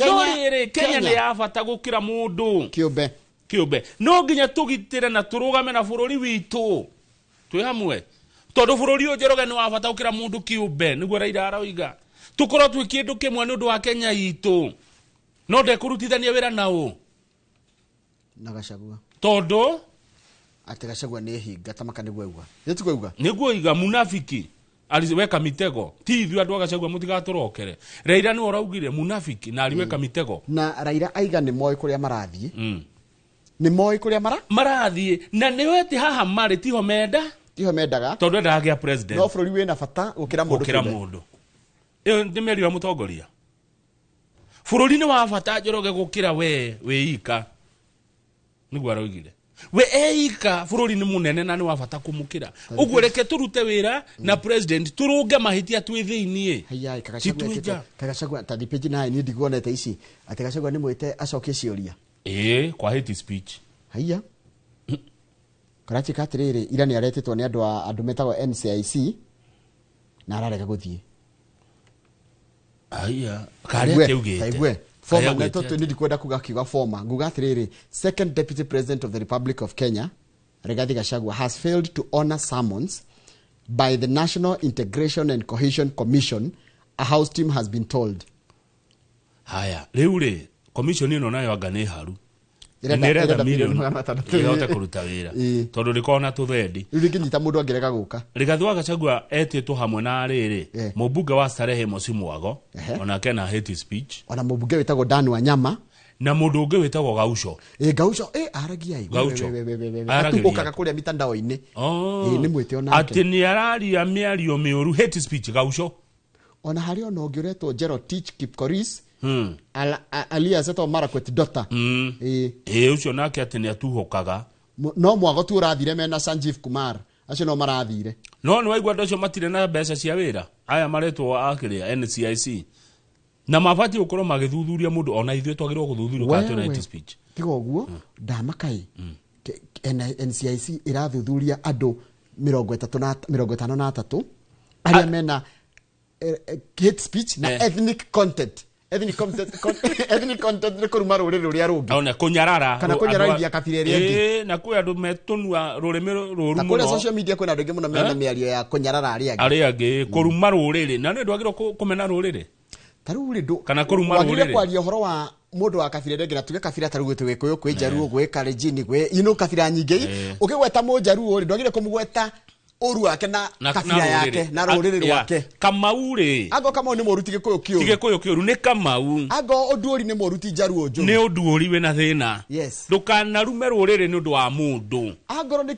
No rĩrĩ, Kenya nĩ ya bata gũkĩra mũndũ kĩũmbe. Kĩũmbe. No nginya tũgitĩre na tũrũgame na bũrũri witũ twĩ hamwe, tondũ bũrũri ũyũ Njoroge nĩ wa bata gũkĩra mũndũ kĩũmbe. Nĩguo Raila aroiga tũkorwo twĩ kĩndũ kĩmwe nĩ ũndũ wa Kenya itũ. No ndekũrutithania wĩra na ũ? Na Gachagua. Tondũ atĩ Gachagua nĩ hinga tamaka nĩguo auga. Nĩ tiguo auga? Nĩguo iga munafiki aliweka mitego. Ti ithuĩ andũ a Gachagua mũtigatũrokere. Raila nĩwe ũraugire munafiki na aliweka mitego. Na Raila aiga nĩ moĩ kũrĩa marathiĩ. Nĩ moĩ kũrĩa marathiĩ na nĩwe atĩ haha marĩ tiho menda. Tiho mendaga. Tondũ endaga gĩa president. No bũrũri wĩna bata gũkĩra mũndũ gũkĩra kĩũmbe. Mũndũ. Ĩyo nĩ mĩario ya mũtongoria. Bũrũri nĩ wa bata Njoroge gũkĩra we wĩika. Nĩguo araugire. We eika bũrũri nĩ mũnene na nĩ wa bata kũmũkĩra. Ũguo reke tũrute wĩra na president tũrũnge mahĩtia twĩ thĩiniĩ. Haiya, Ti twĩ nja. Kagachagua ta page 9 niĩ ndiguonete ici atĩ Gachagua nĩ mwĩte acokie ciũria. Ĩĩ, kwa hate speech. Haiya. Karachika atĩrĩrĩ, ira nĩ aretĩtwo nĩ andũ a andũ metagwo NCIC na ararega gũthiĩ. Haiya, karĩa akĩugĩte. Taigue. Former, Karĩa na augĩte tũ nĩ ndikwenda kuga kiuga former. Nguga atĩrĩrĩ, second deputy president of the Republic of Kenya Rigathi Gachagua has failed to honor summons by the National Integration and Cohesion Commission, a house team has been told. Haya, rĩu rĩ, commission ĩno nayo anga nĩ haru. Ĩrenda- Nĩ ĩretha ĩrenda mirioni mirioni 600. ĩhote kũruta wĩra. Tondũ ndĩkoragwo na tũthendi. Rĩu rĩngĩnyita mũndũ angĩrega gũka. Rigathi wa Gachagua etĩtwo hamwe na rĩrĩ mũmbunge wa Starehe Mosi Mwago, onake na hate speech. Ona mũmbunge wĩtagwo Dan Wanyama. Na mũndũ ũngĩ wĩtagwo Gaucho. Gaucho, aragia ĩ. Gaucho. We, we, we, we, we. Aragĩria. Atumbũkaga kũrĩa mitandao-inĩ. Nĩ mwĩte onake. Atĩ nĩ araria mĩario mĩũru, hate speech Gaucho. Ona harĩ ona ũngĩ ũretwo Jerotich Kipkoris alias etagwo Marakwet Daughter. Ĩĩ, ũcio nake atĩ nĩ atuhũkaga. No Mwago tu ũrathire mena Sanjeev Kumar. Acio no marathire. No nĩ waigua andũ acio matirĩ na mbeca cia wĩra aya maretwo a kĩrĩa NCIC na mabatiĩ gũkorwo magĩthuthuria mũndũ, ona ithuĩ twagĩrĩirwo gũthuthurio kana twĩna hate speech. Tiga ũguo ndamaka-ĩ, NCIC ĩrathuthuria andũ 53 arĩa mena hate speech na ethnic content Ethnic content ethnic content nĩ kũruma rũrĩrĩ rũrĩa rũngĩ. Ona kũnyarara. Kana kũnyararithia kabira ĩrĩa ĩngĩ. Ĩĩ, na kwĩ andũ metũnua rũrĩmĩ rũru Na kũrĩa mũno. social media kwĩna andũ aingĩ mũno mena mĩario ya kũnyarara arĩa angĩ. Arĩa angĩ kũruma rũrĩrĩ. Na nĩ ndwagĩrĩirwo kũmena rũrĩrĩ. Ta rĩu rĩ Kana kũruma wagĩrĩire rũrĩrĩ. kwaria ũhoro wa mũndũ wa kabira ĩrĩa ĩngĩ na tuge kabira ta rĩu gwĩ Gĩkũyũ, kwĩ Njaruo, gwĩ Kalenjin, gwĩ you know kabira nyingĩ. Ũkĩgweta Mũnjaruo rĩ, ndwagĩrĩire kũmũgweta ũru wake na kabira yake na rũrĩrĩ rwake. Kamau rĩ. Ango Kamau nĩ mũru ti Gĩkũyũ Ti kĩũru. Gĩkũyũ kĩũru nĩ Kamau. Ango Oduori nĩ mũru ti Njaruo njũru. Nĩ Oduori wĩna thĩna. Yes. Ndũkanarume rũrĩrĩ nĩ ũndũ wa mũndũ. Angorwo nĩ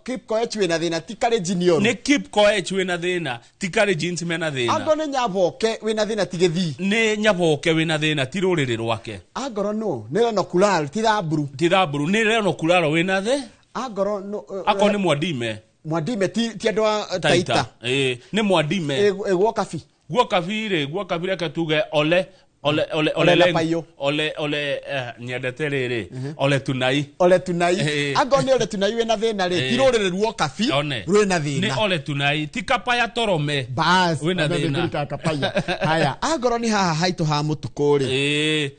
Kip Koech wĩna thĩna ti Kalenjin ũru. Nĩ Kip Koech wĩna thĩna ti Kalenjin mena thĩna. Angorwo nĩ Nyaboke wĩna thĩna ti Gĩthii. Nĩ Nyaboke wĩna thĩna ti rũrĩrĩ rwake. Angorwo nũ nĩ Reno Kulal ti Thamburu. Ti Thamburu nĩ Reno Kulal wĩna thĩ. Angorwo nũ Akorwo nĩ Mwadime. Mwadime ti andũ a Taita. Nĩ Mwadime. Guokabi. Guokabi rĩ, Guokabi reke tuge ole ole ole Ole Lapayo. ole ole nyendete rĩrĩ ole Tunai. Ole Tunai. Angorwo nĩ Ole Tunai wĩna thĩna rĩ, ti rũrĩrĩ Ruokabi rwĩna thĩna. Nĩ Ole Tunai ti Kapaya Torome. Bas, wĩna thĩna. Kapaya. Haya, angorwo nĩ haha haitũ ha Mũtukũ rĩ.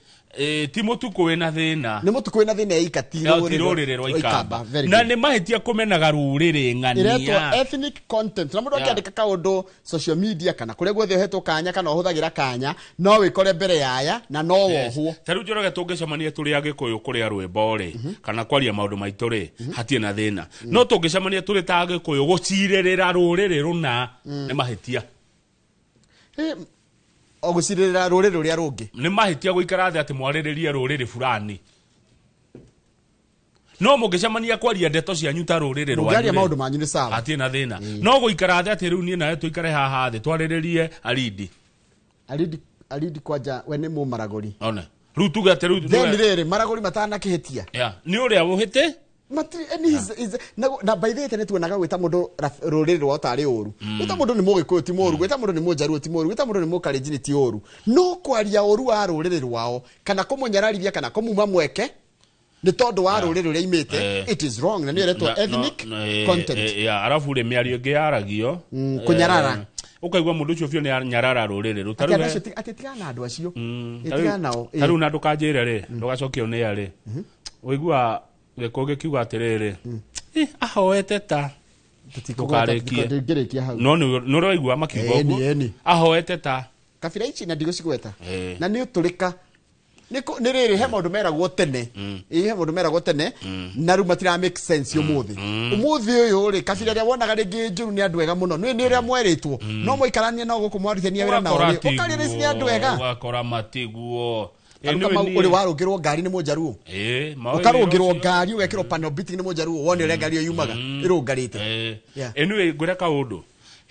Ti Mũtukũ wĩna thĩna. Nĩ Mũtukũ wĩna thĩna ika ti rũrĩrĩ rwa Ikamba. Na nĩ mahĩtia kũmenaga rũrĩrĩ ng'ania. Iretwo ethnic content. Na mũndũ akĩandĩka kaũndũ social media kana kũrĩa guothe ũhetwo kanya kana ũhũthagĩra kanya no wĩkore mbere yaya na no wohwo. Ta rĩu Njoroge tũngĩcemania tũrĩ Agĩkũyũ kũrĩa rwĩmbo rĩ kana kwaria maũndũ maitũ rĩ hatirĩ na thĩna. No tũngĩcemania tũrĩ ta Agĩkũyũ gũcirĩrĩra rũrĩrĩ rũna nĩ mahĩtia. O gũcirĩrĩra rũrĩrĩ rũrĩa rũngĩ. Nĩ mahĩtia gũikara thĩ atĩ mwarĩrĩrie rũrĩrĩ fulani. No mũngĩcemania kwaria ndeto cianyu ta rũrĩrĩ rwanyu. Mũngĩaria maũndũ manyu nĩ sawa. Hatirĩ na thĩna. No gũikara thĩ atĩ rĩu niĩ nawe tũikare haha thĩ twarĩrĩrie Aridi. Aridi kwanja we nĩ mũmaragũri. One. Rĩu tuge atĩ rĩu Then rĩrĩ maragũri matanakĩhĩtia. Yeah. Nĩ ũrĩa ũhĩtĩ? Na by the way tene tuonaga gwĩta mũndũ rũrĩrĩ rwao tarĩ ũru. Gwĩta mũndũ nĩ Mũgĩkũyũ ti mũru, gwĩta mũndũ nĩ Mũnjaruo ti mũru, gwĩta mũndũ nĩ Mũkalenjin ti ũru. No kwaria ũru wa rũrĩrĩ rwao kana kũmũnyararithia kana kũmuma mweke nĩ tondũ wa rũrĩrĩ rũrĩa imĩte, it is wrong na nĩyo ĩretwo ethnic content. Arabu rĩ mĩario ĩngĩ yaragio kũnyarara. Ũkaigua mũndũ ũcio biũ nĩ anyarara rũrĩrĩ rũ. Atĩ tigana na andũ acio. Tigana nao. Ta rĩu na ndũkanjĩre rĩ, ndũgacokio nĩ arĩ. Ũiguaga Gĩkũyũ gĩkiuga atĩrĩrĩ, ahoete ta ndũkarĩkie. No nĩ ũraigua makiuga ũguo. Ahoete ta kabira ici na ndigũcigweta. Na nĩ ũtũrĩka. Nĩ rĩrĩ he maũndũ meragwo tene. He maũndũ meragwo tene na rĩu matira make sense ũmũthĩ. Ũmũthĩ ũyũ rĩ kabira ĩrĩa wonaga rĩngĩ njũru nĩ andũ ega mũno. Nĩ ũrĩa mwerĩtwo. No mũikaranie nao gũkũ mwarutithania wĩra nao rĩ. Ũkarĩa ici nĩ andũ ega. Ũgakora matiguo. Ũrĩ warũngĩrwo ngari nĩ Mũnjaruo. Ũkarũngĩrwo ngari ũgekĩrwo panel beating nĩ Mũnjaruo wone ũrĩa ngari ĩyo yumaga ĩrũngarĩte. Anyway ngwĩre kaũndũ.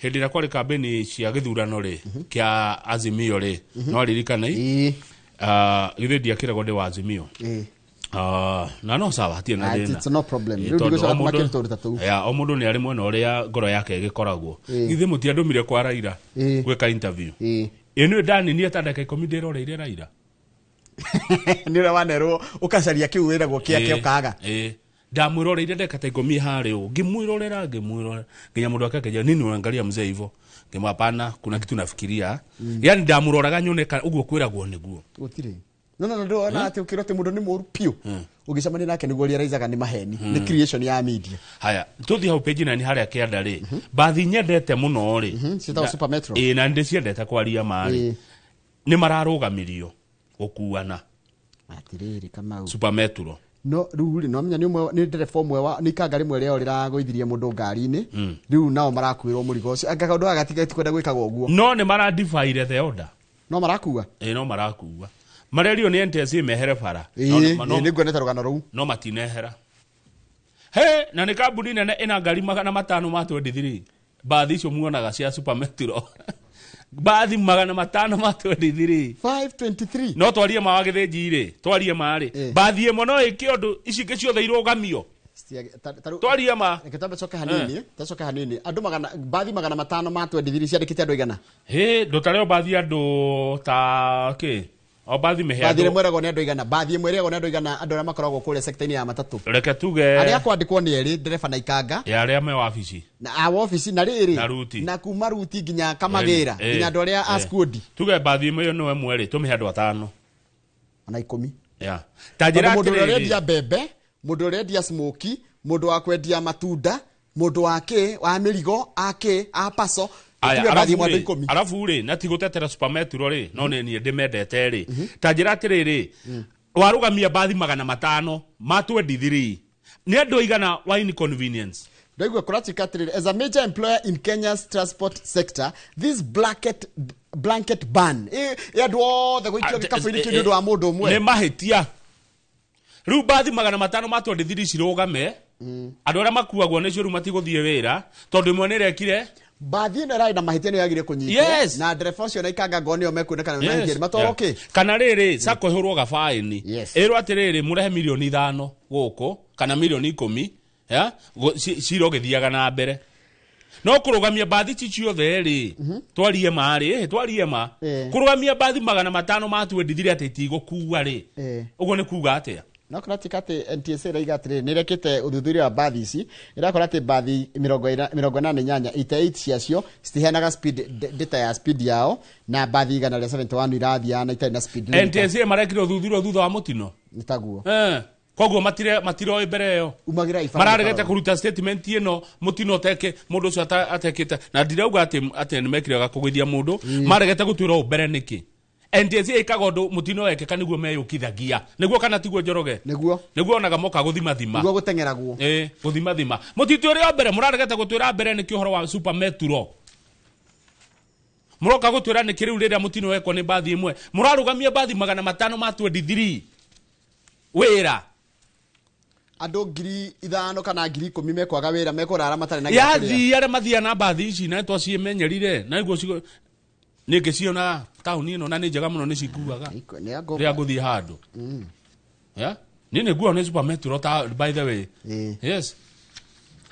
Hĩndĩ ĩrĩa kwarĩ kambĩni cia gĩthurano rĩ kĩa Azimio rĩ no ririkana githĩ ndiakĩragwo ndĩ wa Azimio. Na no sawa hatirĩ na thĩna. It's no problem. Rĩu ndigũcoka kũmakĩra tũũndũ ta tũu. O mũndũ nĩ arĩ mwena ũrĩa ngoro yake ĩgĩkoragwo. Githĩ mũtiandũmire kwa Raila gwĩka interview. Ĩ nĩ ndaninie ta ndagĩka 10 ndĩroreire Raila. Nĩ ũrĩa wanerwo ũkacaria kĩu wĩragwo kĩake ũkaga. Ndamwĩroreire ndagĩka ta 10 harĩ ũũ ngĩmwĩrorera nginya mũndũ ake akĩnjĩra nini unaangalia mzee hivyo. Ngĩmwĩra hapana kuna kitu nafikiria. Yani ndamũroraga nyone ũguo kwĩragwo nĩguo. Gũtirĩ. No ndona atĩ ũkĩrwo atĩ mũndũ nĩ mũru piũ. Ũgĩcemania nake nĩguo realizaga nĩ maheni. Nĩ creation ya media. Haya, tũthiĩ hau page 9 harĩa kĩanda rĩ. Bathi nyendete mũno rĩ. Ciĩtagwo Super Metro. Na ndĩciendete kwaria ma rĩ. Nĩ mararũgamirio gũkuana. Atirĩrĩ Kamau. Super Metro. No rĩu rĩ no menya nĩ ũmwe nĩ ndereba ũmwe wa nĩ ikanga rĩmwe rĩao rĩragũithirie mũndũ ngari-inĩ. Rĩu nao marakuĩrwo mũrigo ũcio. Anga kaũndũ gaka gatikwenda gwĩkagwo ũguo. No nĩ maradifaire the order. No marakua. No marakua. Marerio nĩ NTSA mehere bara. Nĩ nguonete rũgano rũu. No matinehera. He na nĩ kambuni nene ĩna ngari 523. Bathi icio muonaga cia Super Metro. Bathi 523. 523. No twarie ma wa Gĩthĩnji rĩ, twarie ma rĩ. Bathi ĩmwe no ĩke ũndũ ici ingĩ ciothe irũgamio. Twarie ma. Reke twambe coke hanini, twacoke hanini. Andũ magana bathi 523 ciandĩkĩte andũ igana. Hĩ, ndũtareo bathi andũ ta kĩ? O bathi mĩhe Bathi andũ. ĩmwe ĩragwo nĩ andũ igana, bathi ĩmwe ĩrĩagwo nĩ andũ igana, andũ arĩa makoragwo kũrĩa sector-inĩ ya matatũ. Reke tuge Arĩa kwandĩkwo nĩ erĩ, ndereba na ikanga. Ya arĩa me wabici. Na a wabici na rĩrĩ. Na ruti. Na kuma ruti nginya kamagĩra, nginya andũ arĩa a skundi. Tuge bathi ĩmwe ĩyo nĩ ĩmwe rĩ, tũmĩhe andũ atano. Ona 10. Ya. Ta njĩra Tondũ mũndũ ũrĩa atĩrĩrĩ. ũrendia mbembe, mũndũ ũrĩa ũrendia smoky, mũndũ wa kwendia matunda, mũndũ wa kĩ, wa mĩrigo, a kĩ, a paso. Aya, Tuge bathi arabu ĩmwe andũ rĩ, 10. arabu rĩ, na ti gũtetera Super Metro rĩ, no nĩ niĩ ndĩmendete rĩ. Ta njĩra atĩrĩrĩ, warũgamia bathi 500 ma 23 nĩ andũ aigana wa inconvenience. Ndaigua kũratuĩka atĩrĩrĩ, as a major employer in Kenya's transport sector, this blanket ban ĩ andũ othe gũikio gĩkabũ-inĩ kĩu nĩ ũndũ wa mũndũ ũmwe. Nĩ mahĩtia. Rĩu bathi 500 ma 23 cirũgame, andũ arĩa makuagwo nĩcio rĩu matigũthiĩ wĩra tondũ ĩmwe nĩ ĩrekire. Bathi ĩno ĩrarĩ na mahĩtia nĩyo yagĩrĩire kũnyitwo. Yes. Na ndereba ũcio na ikanga ngoo nĩo mekuonekana nĩ Yes. mahĩtia, matwarwo kĩ? Kana rĩrĩ, sacco ĩhũrwo gabaĩni. Yes. Ĩrwo atĩrĩrĩ, mũrehe milioni 5 gũkũ kana milioni 10, ya cira ũgĩthiaga na mbere. No kũrũgamia bathi ci ciothe rĩ, twarie ma rĩ, twarie ma. Kũrũgamia bathi 500 ma 23 atĩ itigũkua rĩ. Ũguo nĩ kuga atĩa? No kũratuĩka atĩ NTSA ĩraiga atĩrĩrĩ, nĩ ĩrekĩte ũthuthuria wa bathi ici, ĩrakora atĩ bathi 88, 88 ciacio citiheanaga speed data ya speed yao, na bathi 171 irathiaga na itarĩ na speed limiter. NTSA marekire ũthuthuria thutha wa mũtino. Nĩ taguo. Koguo matiroĩ mbere ĩyo. Umagĩra ibara Mararegete mĩtaro. kũruta statement ĩno mũtino ũteke mũndũ ũcio atekĩte, na ndirauga atĩ nĩmekire kũgũithia mũndũ, maregete gũtuĩra ũũ mbere nĩkĩ? NTSA ĩkaga ũndũ mũtino wekĩka nĩguo meyũkithagia. Nĩguo kana tiguo Njoroge? Nĩguo. Nĩguo onaga moka gũthimathima. Nĩguo gũteng'eragwo. Gũthimathima. Mũtitwĩre o mbere, mũraregete gũtwĩra mbere nĩkĩ ũhoro wa Super Metro. Mũroka gũtwĩra nĩkĩ rĩu rĩrĩa mũtino wekwo nĩ bathi ĩmwe. Mũrarũgamia bathi 500 ma 23. Wĩra. Andũ 5,000 kana 10,000 mekwaga wĩra, mekũrara matarĩ na gĩa kũrĩa. Yathi arĩa mathiaga na bathi ici na nĩtwaciĩmenyerire, na nĩguo nĩ ngĩciona taũni ĩno na nĩ njega mũno nĩ cikuaga. Rĩrĩa ngũthiĩ handũ. Yeah? Niĩ nĩ nguo nĩ Super Metro ta, by the way. Yes.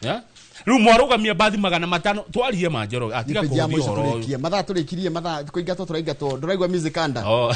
Yeah? Rĩu mwarũgamia bathi 500 twarie ma Njoroge, atiga Gĩbindi ya kũhũthia mũico ũhoro ũyũ. tũrĩkie. Mathaa tũrĩkirie, mathaa kũingatwo tũraingatwo. Ndũraigua music under? Oh.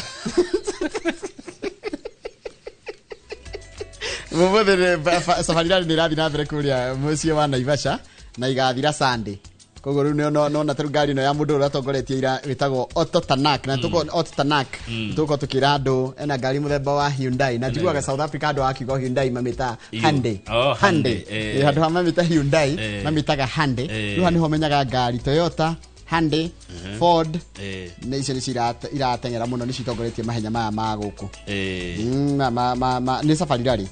Mũmũthĩ nĩ safari rally nĩ ĩrathiĩ na mbere kũrĩa mũciĩ wa Naivasha na igathira Sunday. Koguo rĩu nona tarĩu ngari ĩno ya mũndũ ũrĩa ũtongoretie ira wĩtagwo Otto Tanak, na tũkorwo Otto Tanak, tũkorwo tũkĩra andũ ena ngari mũthemba wa Hyundai, na njiguaga South Africa andũ akiuga Hyundai mamĩtaga Iyo. Hyundai. Oh, Hyundai. Hyundai, eh. Handũ ha mamĩta Hyundai, mamĩtaga Hyundai. Rĩu haha nĩho menyaga ngari Toyota, Hyundai, Ford, nĩ icio nĩcio irateng'era mũno, nĩcio itongoretie mahenya maya ma gũkũ. Nĩ safari rally.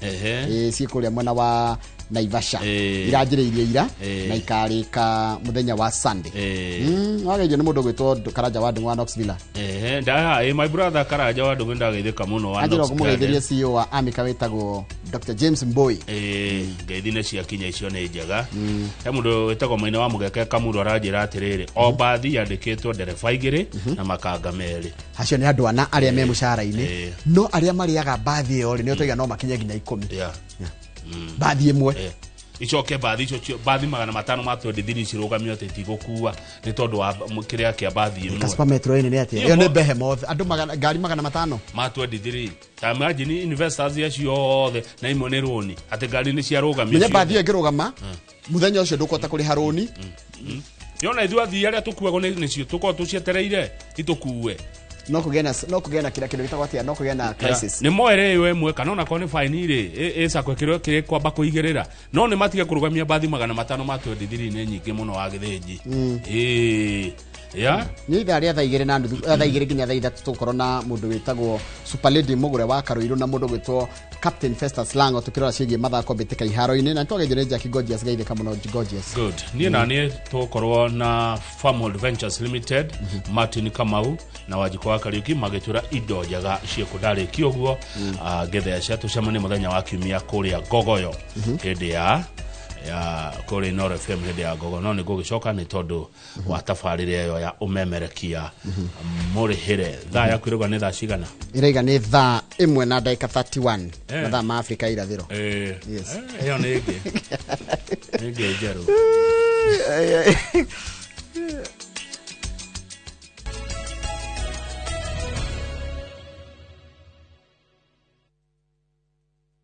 Ciĩ kũrĩa mwena wa Naivasha. Iranjĩrĩirie ira na ikarĩka mũthenya wa Sunday. Wageithio nĩ mũndũ ũgwĩtwo Karanja wa Ndung'u wa Knoxville. My brother Karanja wa Ndung'u ndageithĩka mũno wa Anjĩra Knox kũmũgeithĩria Garden. CEO wa Amica wĩtagwo Dr. James Mbui. Ngeithi nĩ ciakinya icio nĩ njega. He mũndũ wĩtagwo Maina wa Mũgeke Kamuru aranjĩra atĩrĩrĩ, o bathi yandĩkĩtwo ndereba 2 na makanga 2. Acio nĩ andũ ana arĩa me mũcara-inĩ. No arĩa marĩaga bathi ĩyo rĩ, nĩ ũtoiga no makinye nginya 10. Yeah. Bathi ĩmwe. Icoke bathi icio bathi 500 ma 23 cirũgamio atĩ itigũkua nĩ tondũ wa kĩrĩa kĩa bathi ĩmwe. Kaspa Metro ĩnĩ nĩ atĩa? Iyo Ĩyo nĩ Behemoth. Andũ ngari 500. Ma 23. Ta imagine investors acio othe na imwe nĩ rũni atĩ ngari nĩ ciarũgamio. Menya bathi ĩyo ĩngĩrũgama mũthenya ũcio ndũkũhota kũrĩha rũni. Yona ithuĩ athii arĩa tũkuagwo nĩcio tũkorwo tũcietereire itũkue. No kũgĩe na, no kũgĩe na kĩrĩa kĩndũ gĩtagwo atĩa? No kũgĩe na crisis. Nĩ moere ĩyo ĩmwe kana onakorwo nĩ fine rĩ, ĩcakwe kĩrĩa kĩrĩ kwamba kũigĩrĩra. No nĩ matige kũrũgamia bathi 500 ma 23 nĩ nyingĩ mũno wa Gĩthĩnji. Ya? Nĩ ithaa rĩa thaa igĩrĩ na nuthu, thaa igĩrĩ nginya thaa ithatũ tũgũkorwo na mũndũ wĩtagwo Super Lady Mũgũre wa Karũirũ na mũndũ ũgwĩtwo Captain Festus Lango tũkĩrora ciĩgiĩ mathako mbĩtĩka iharo-inĩ, na nĩtwageithio nĩ Jackie Gorgeous, geithĩka mũno Gorgeous. Good. Niĩ na niĩ tũgũkorwo na Farmhold Ventures Limited, Martin Kamau na Wanjikũ wa Kariuki magĩtwĩra indo njega ciĩkũ. Ndarĩkia ũguo, ngĩtheca tũcemanie mũthenya wa kiumia kũrĩa Ngogoyo hĩndĩ ya kũrĩa Inooro FM hĩndĩ ya Ngogoyo, no nĩ ngũgĩcoka nĩ tondũ wa tabarĩra ĩyo ya ũmemerekia mũrĩhĩre. Thaa yaku ĩrauga nĩ thaa cigana? Ĩraiga nĩ thaa ĩmwe na ndagĩka 31 mathaa ma Afrika irathĩro. Yes. Ĩyo nĩ ĩngĩ. Nĩ ĩngĩ njerũ.